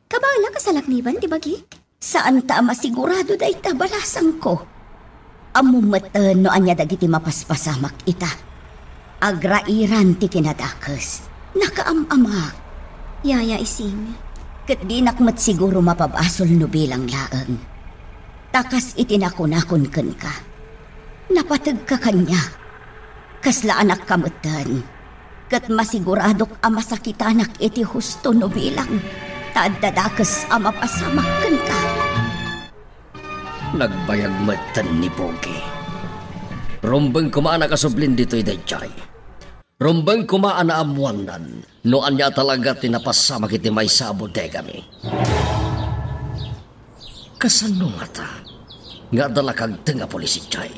Kabaelak a salakniban ti bagik? Saanta a masigurado dayta, balasangko. Ammom metten no ania dagiti mapaspasamak ita. Agrairan ti kinadakes. Nakaam-amak. Yaya Ising. Ket dinak met siguro mapabasol no bilang laeng. Ta kas iti nakunakon kenka, napategka kaniak. Kasla anakka metten. Ket masiguradok a masakitanak iti husto no bilang. Ta adda dakes a mapasamak kenka. Nagbayag metten ni Pogi. Rumbeng koma a nakasublin ditoy daydiay. Rumbeng koma a naammoannan no ania talaga ti napasamak iti maysa a bodegami. Kasano ngata nga adda la kagteng a pulis idiay?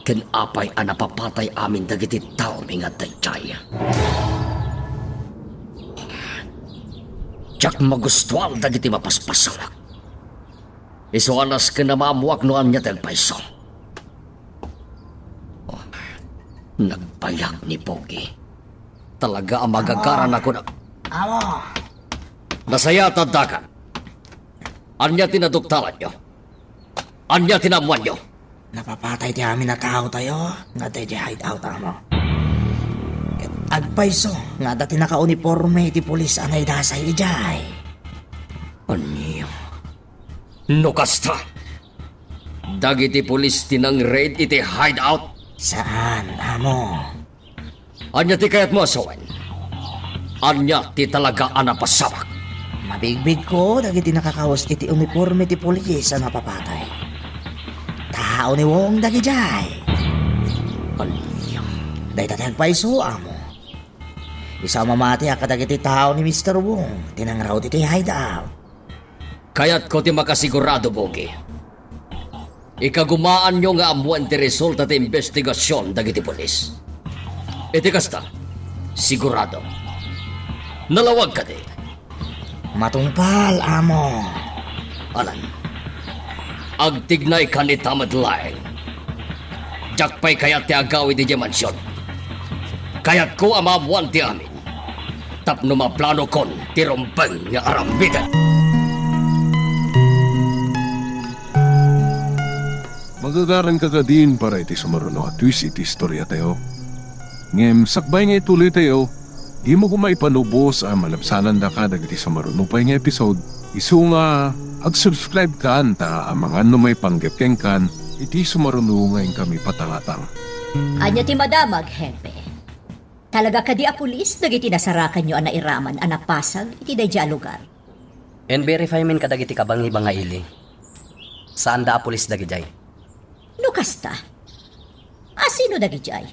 Ken apay a napapatay amin dagiti taomi nga adda idiay? Diak magustuan dagiti mapaspasamak. Isu a nasken a maammoak no ania ti agpayso. Oh, nagbayag ni Pogi. Talaga a magagaran ako na. Amo! Nasayaat a addakan. Ania ti naduktalanyo? Ania ti naammoanyo? Napapatay ti amin a taotayo nga adda idiay hideout, Amo. Ket agpayso nga adda ti nakauniporme iti pulis a naidasay idiay. Ania? No kasta, dagiti pulis ti nang-raid iti hideout? Saan, Amo. Ania ti kayatmo a sawen? Ania ti talaga a napasamak? Mabigbigko dagiti nakakaus iti uniporme ti pulis a napapatay. Tao ni Wong dagidiay. Ania? Dayta ti agpayso, Amo. Isu a mamatiak kadagiti tao ni Mister Wong ti nangraut iti hideout. Kayatko ti makasigurado, Pogi. Ikagumaanyo nga ammoen ti resulta ti imbestigasion dagiti pulis. Iti kasta, sigurado. Nalawag kadi? Matungpal, Amo. Alan, agtignaykan ita met laeng. Diak pay kayat ti agawid idiay mansion. Kayatko a maammoan ti amin tapno maplanokon ti rumbeng nga aramiden. Magagaranka kadin para iti sumaruno a twist iti istoriatayo. Ngem sakbay nga ituloytayo, dimo koma ipanubos a malabsanandaka dagiti sumaruno pay nga episode. Isu nga, ag-subscribe kan ta amangan no maipanggep kenkan iti sumaruno nga inkami patangatang. Ania ti madamag, Hepe? Talaga kadi a pulis dagiti nasarakanyo a nairaman a napasag iti daydiay a lugar? In-verify min kadagiti kabangiba nga ili. Saanda a pulis dagidiay. No kasta, asino dagidiay?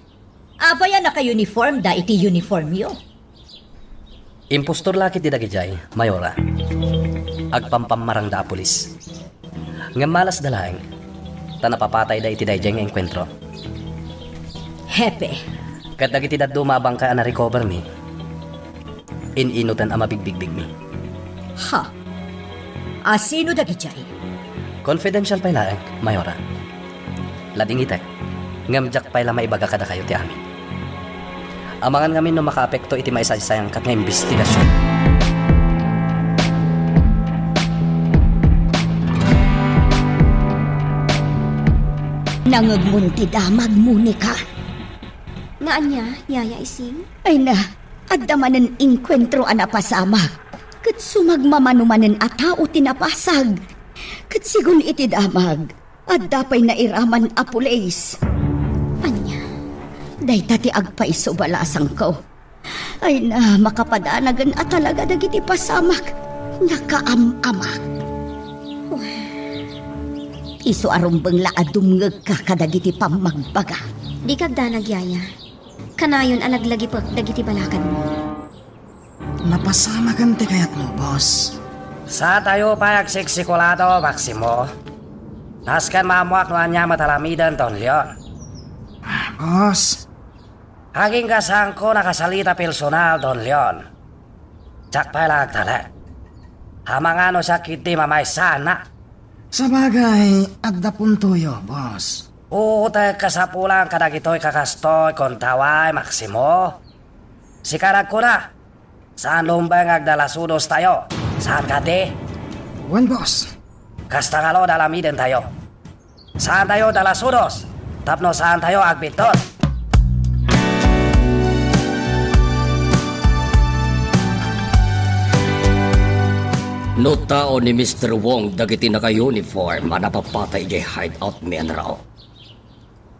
Apay a naka-uniformda iti uniformyo? Impostor la ketdi dagidiay, Mayora. Agpampammarangda a pulis. Ngem malasda laeng, ta napapatayda iti daydiay nga engkuentro. Hepe. Ket dagiti dadduma a bangkay a na-recover mi, in-inuten a mabigbigbigmi. Ha? Asino dagidiay? Confidential pay laeng, Mayora. Ladingitek, ngem diak pay la maibaga kadakayo ti amin. Amangan ngamin no makaapekto iti maisaysayaangkat nga imbestigasion. Nangngegmon ti damag, Monica. Nga ania, Yaya Ising? Ay na, adda manen engkuentro a napasamak. Ket sumagmamano manen a tao ti napasag. Ket sigun iti damag, adda pay nairaman a pulis. Ania? Dayta ti agpayso, balasangko. Ay na, makapadanagen a talaga dagiti pasamak. Nakaam-amak. Isu a rumbeng la a dumngegka kadagiti pammagbaga. Dika agdanag, Yaya. Kanayon a laglagipek dagiti balakadmo. Napasamaken ti kayatmo, boss. Saantayo pay agsiksikulado, Maximo. Nasken maammoak no ania met aramiden, Don Leon. Ah, boss. Agingga saanko nakasalita personal, Don Leon. Diak pay la agtalek. Amangan no siak ketdi mamaysaanna. Sabagay, adda puntoyo, boss. Utek kasapulan kadagitoy kakastoy, kuntaway, Maximo. Sika nagkuna, saan lumbeng agdalasudostayo. Saan kadi? Wen, boss. Kasta ngarud, aramidentayo. Saantayo dalasudos tapno saantayo agbiddut. No tao ni Mister Wong dagiti naka-uniform a napapatay idiay hideout, Mianrao,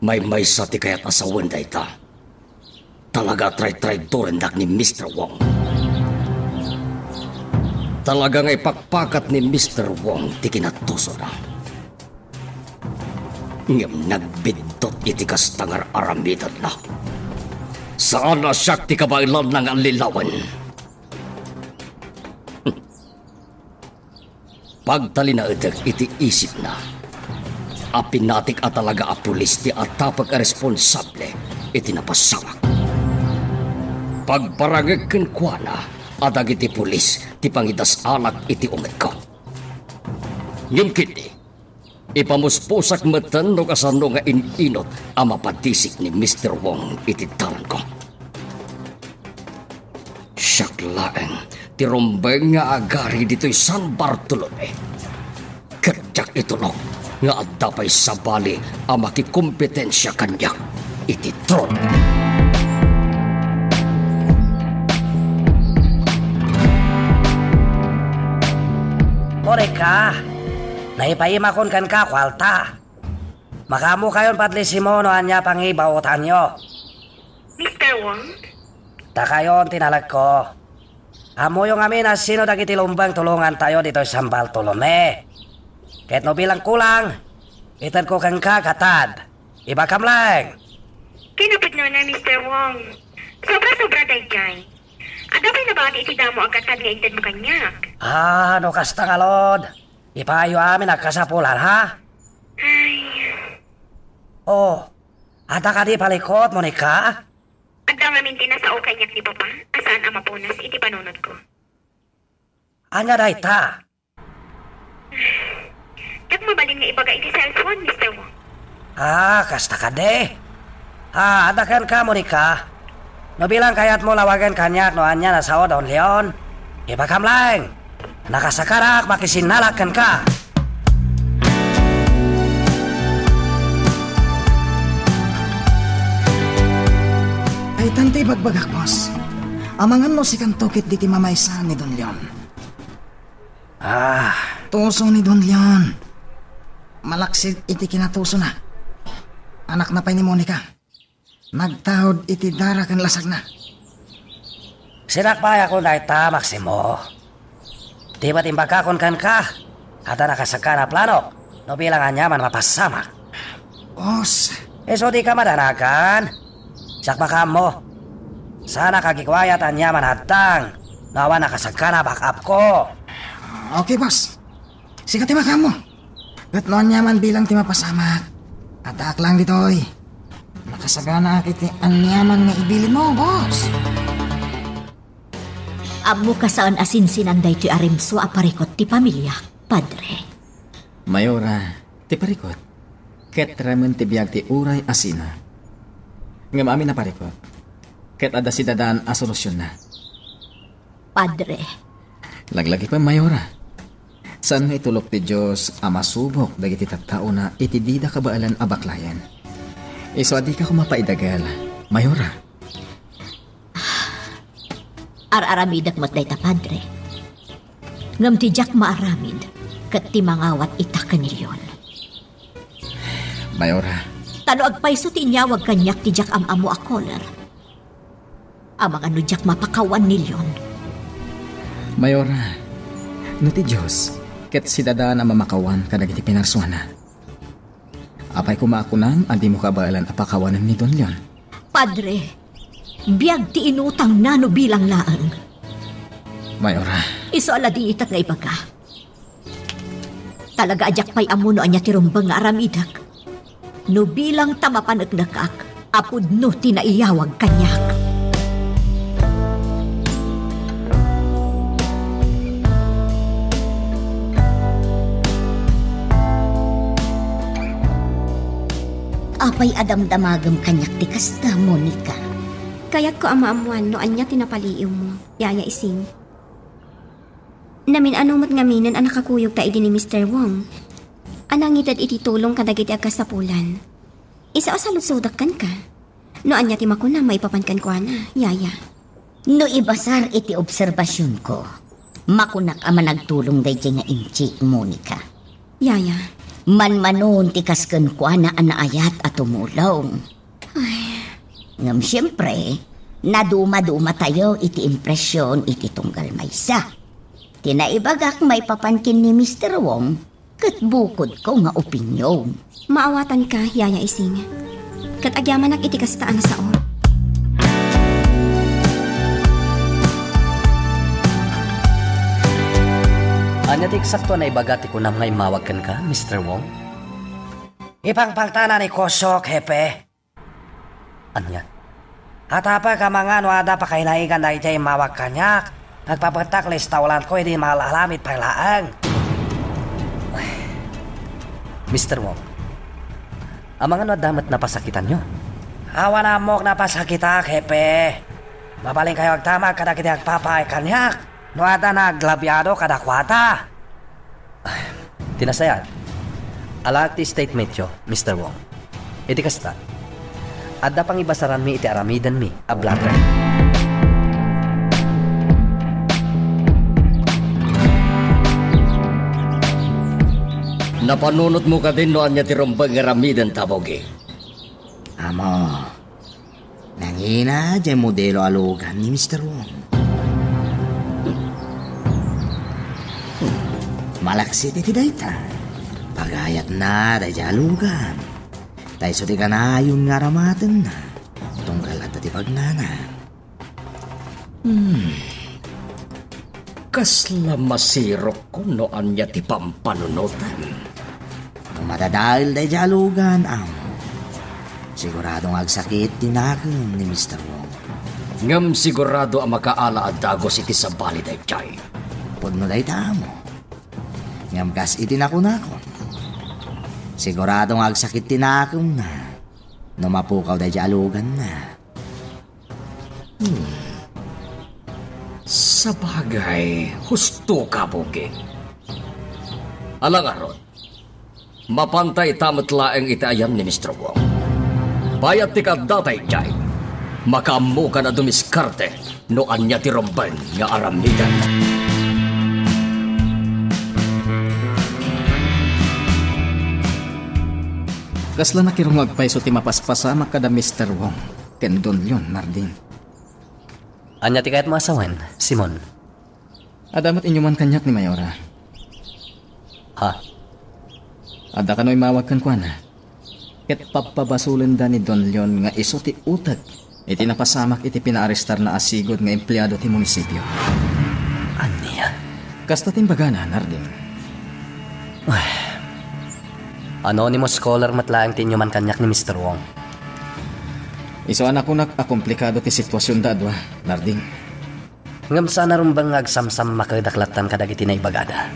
maymaysa ti kayat a sawen dayta. Talaga a traitraidorennak ni Mister Wong. Talaga nga ipakpakat ni Mister Wong ti kinatusona. Ngem nagbiddut iti kasta nga ar-aramidenna. Saan a siak ti kabaelanna nga allilawen. Pagtalinaedek iti isipna a pinatik a talaga a pulis ti atapek a responsable iti napasamak. Pagparangek kenkuana a dagiti pulis ti pangidas-alak iti ungetko. Ngem ketdi, ipamuspusak metten no kasano nga in-inut a mapadisik ni Mister Wong iti dalanko. Siak laeng ti rumbeng nga agari ditoy San Bartolome. Ket diak itulok nga adda pay sabali a makikompetensia kaniak iti trono. Monika, naipaimakon kenka a kuarta. Makaammokayon, Padre Simon, no ania pangibaotanyo. Mister Wong? Dakayon ti nalagko. Ammoyo ngamin a sino dagiti lumbeng tulongantayo ditoy San Bartolome. Ket no bilang kulang, itedko kenka gatad. Ibagam laeng. Kinapudnona, Mister Wong. Sobra-sobra daydiay. Adda pay nabangat iti damo a gatad nga intedmo kaniak. Ah, no kasta ngarud, ipaayyo amin a kasapulan, ha? Ay. Oh, adda kadi palikut, Monica? Adda ngamin ti nasao kaniak ni Papa a saan a mapunas iti panunotko. Ania dayta? Diak mabalin nga ibaga iti cellphone, Mister Wong. Ah, kasta kadi? Ah, adda kenka, Monica. No bilang kayatmo lawagen kaniak no ania nasao Don Leon, ibagam laeng. Nakasakanak makisinnalak kenka. Daytan ti ibagbagak, boss. Amangan no sikanto ketdi ti mamaysa ni Don Leon. Ah. Tuso ni Don Leon. Malaksid iti kinatusona. Anakna pay ni Monica. Nagtaud iti dara ken lasagna. Sinak pay a kun dayta, Maximo. Di met imbagakon kenka, adda nakasagana a planok no bilang aniaman mapasamak. Boss. Isu dika madanagan. Siak makaammo. Saanak agikuayat aniaman a adtang no awan nakasagana a back-upko. Okay, boss. Sika ti makaammo. Ket no aniaman bilang ti mapasamak, addaak laeng ditoy. Nakasaganaak iti aniaman nga ibilinmo, boss. Ammoka saan a sinsinan daytoy a rimsua a parikut ti pamiliak, Padre. Mayora, ti parikut, ket remen ti biag ti uray a sino. Ngem amin a parikut, ket adda sidadaan a solutionna. Padre. Laglagipem, Mayora. Saan nga itulok ti Dios a masubok dagiti tattaona iti dida kabaelan a baklayen. Isu a dika koma paidagel, Mayora. Ar-aramidek met dayta, Padre. Ngem ti diak maaramid ket ti mangawat ita ken ni Leon. Mayora. Ta no agpayso ti inyawag kaniak ti diak am-ammo a caller, amangan no diak mapakawan ni Leon. Mayora, no ti Dios, ket sidadaan a mamakawan kadagiti pinarsuana. Apay koma a kunam a dimo kabaelan a pakawanen ni Don Leon? Padre, biag ti inutangna no bilang laeng. Mayora. Isu a ladiitak nga ibaga. Talaga a diak pay ammo no ania ti rumbeng nga aramidek. No bilang ta mapaneknekak a pudno ti naiyawag kaniak. Apay a damdamagem kaniak ti kasta, Monica? Kayatko a maammoan no ania ti napaliiwmo, Yaya Ising. Namin-ano met ngaminen a nakakuyogta idi ni Mister Wong. a nangited iti tulong kadagiti agkasapulan. Isu a saludsodek kenka. No ania ti makunam maipapan kenkuana, yaya. No ibasar iti obserbasionko, makunak a managtulong daydiay nga inchi, Monica. Yaya. Manmanon ti kas kenkuana a naayat a tumulong. Ay. Ngem siempre, nadumadumatayo iti impresion iti tunggal maysa. Ti naibagak maipapan ken ni Mister Wong, ket bukodko nga opinyon. Maawatanka, Yaya Ising. Ket agyamanak iti kasta a nasaom. Ania ti eksakto a naibaga ti kunam nga immawag kenka, Mister Wong? Ipangpangtana ni Kosok, Hepe. Ania? Atapek amangan no adda pakainaigan daydiay immawag kaniak. Nagpapettak listaulanko idi maal-alamit pay laeng. Mister Wong, amangan no adda met napasakitanyo? Awan ammok napasakitak, Hepe. Mabalinkayo agdamag kadagiti agpapaay kaniak no adda naglabiado kadakuada. Ti nasayaat, alaek ti statementyo, Mister Wong. Iti kasta, adda pangibasaranmi iti aramidenmi a blotter. Napanunotmo kadin no ania ti rumbeng nga aramidenta, Bogi? Amo, nangina diay modelo a lugan ni Mister Wong. Malaksid iti dayta, pagayatna daydiay a lugan. Ta isu ti kanayon nga aramatenna tunggal adda ti bagnana. Hmm. Kasla masirok no ania ti pampanunotem. No madadael daydiay a lugan, amo, sigurado nga agsakit ti nakem ni Mister Wong. Ngem sigurado a makaala a dagus iti sabali daydiay. Pudno dayta, amo. Ngem kas iti nakunakon, sigurado nga agsakit ti nakemna no mapukaw daydiay a luganna. Hmm. Sabagay, husto ka, Bogi. Ala ngarud, mapanta ita met laeng iti ayan ni Mister Wong. Bayat ti kaadda daydiay, makaammokan a dumiskarte no ania ti rumbeng nga aramiden. Kasla nakirungag pay isu ti mapaspasamak kada Mister Wong ken Don Leon, Narding. Ania ti kayatmo a sawen, Simon? Adda met inyuman kaniak ni Mayora. Ha? Adda kano immawag kenkuana? Ket pappabasolenda ni Don Leon nga isu ti uteg iti napasamak iti pinaarestarna a sigud nga empleado ti munisipio. Ania? Kasta ti imbagana, Narding. Ay. Anonymous caller met laeng ti inyuman kaniak ni Mister Wong. Isu a nakunak a komplikado ti situasionda a dua, Narding. Ngem saan a rumbeng nga agsamsammakedak lattan kadagiti naibagada.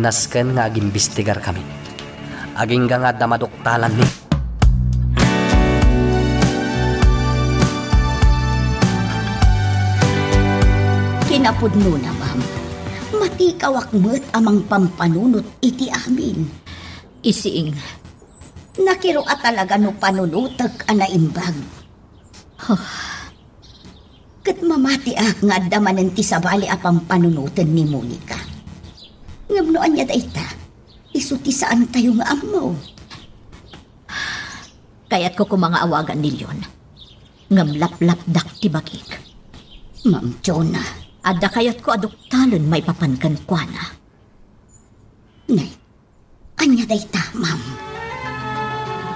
Nasken nga agimbestigarkami. Agingga nga adda maduktalanmi. Kinapudnona, ma'am, matikawak met a mangpampanunot iti amin. Ising. Nakiro a talaga no panunotek a naimbag. Huh. Ket mamatiak nga adda manen ti sabali a pampanunoten ni Monica. Ngem no ania dayta, isu ti saantayo nga ammo. Kayatko koma nga awagan ni Leon. Ngem laplapdak ti bagik. Ma'am Jonah. Adda kayatko a duktalen maipapan kenkuana. Nay, ania dayta, ma'am?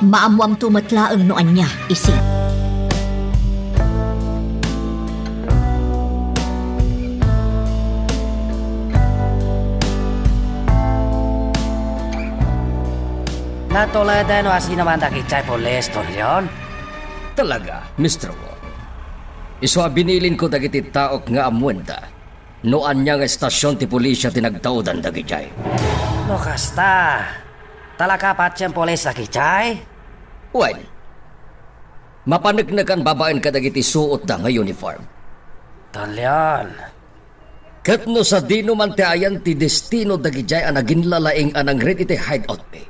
Maammoamto met laeng no ania, Ising. Natuleden no asinoman dagiti pulis, Don Leon? Talaga, Mister Wong. Isu a binilinko dagiti taok nga ammoenda no ania nga estasion ti pulisya ti nagtaudanda idiay. No kasta, talaga patien pulis dagijay? Wen, mapaneknekan babaen kadagiti suotda nga uniform. Don Leon, Ket no sadino man ti ayan ti destino dagidiay a naginlalaing a nangred iti hideout mi,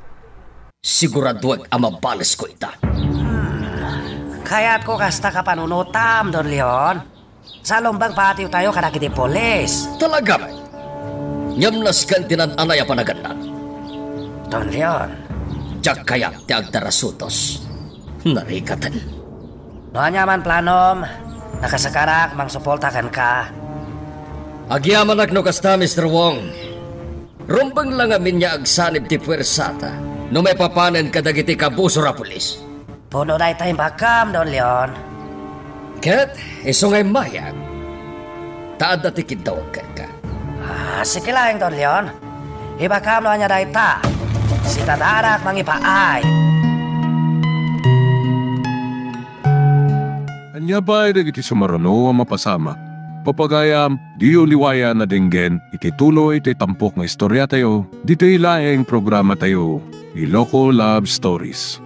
siguraduek a mabalesko ita. Kayatko kasta kapanunotam, Don Leon. Sa lumbang patiwtayo kadagiti pulis. Talaga met. Ngem nasken ti nan-anay a panaganna. Don Leon. Diak kayat ti agdarasutos. Narigaten. No ania man planom, nakasakarak mangsuporta kenka. Agyamanak no kasta, Mister Wong. Rumbeng la ngamin nga agsanib ti puersata no maipapanen kadagiti kabusor a pulis. Puno dayta imbagam, Don Leon. Ket isu nga immayag, ta adda ti kiddawag kenka. Ah, sige laeng, Don Leon. Ibagam no ania dayta. Sitadarak mangipaay. Ania pay dagiti sumaruno a mapasamak? Papagayam, diyo liwayan a denggen iti tuloy ti tampok nga istoriatayo, ditoy laeng programatayo, Iloko Love Stories.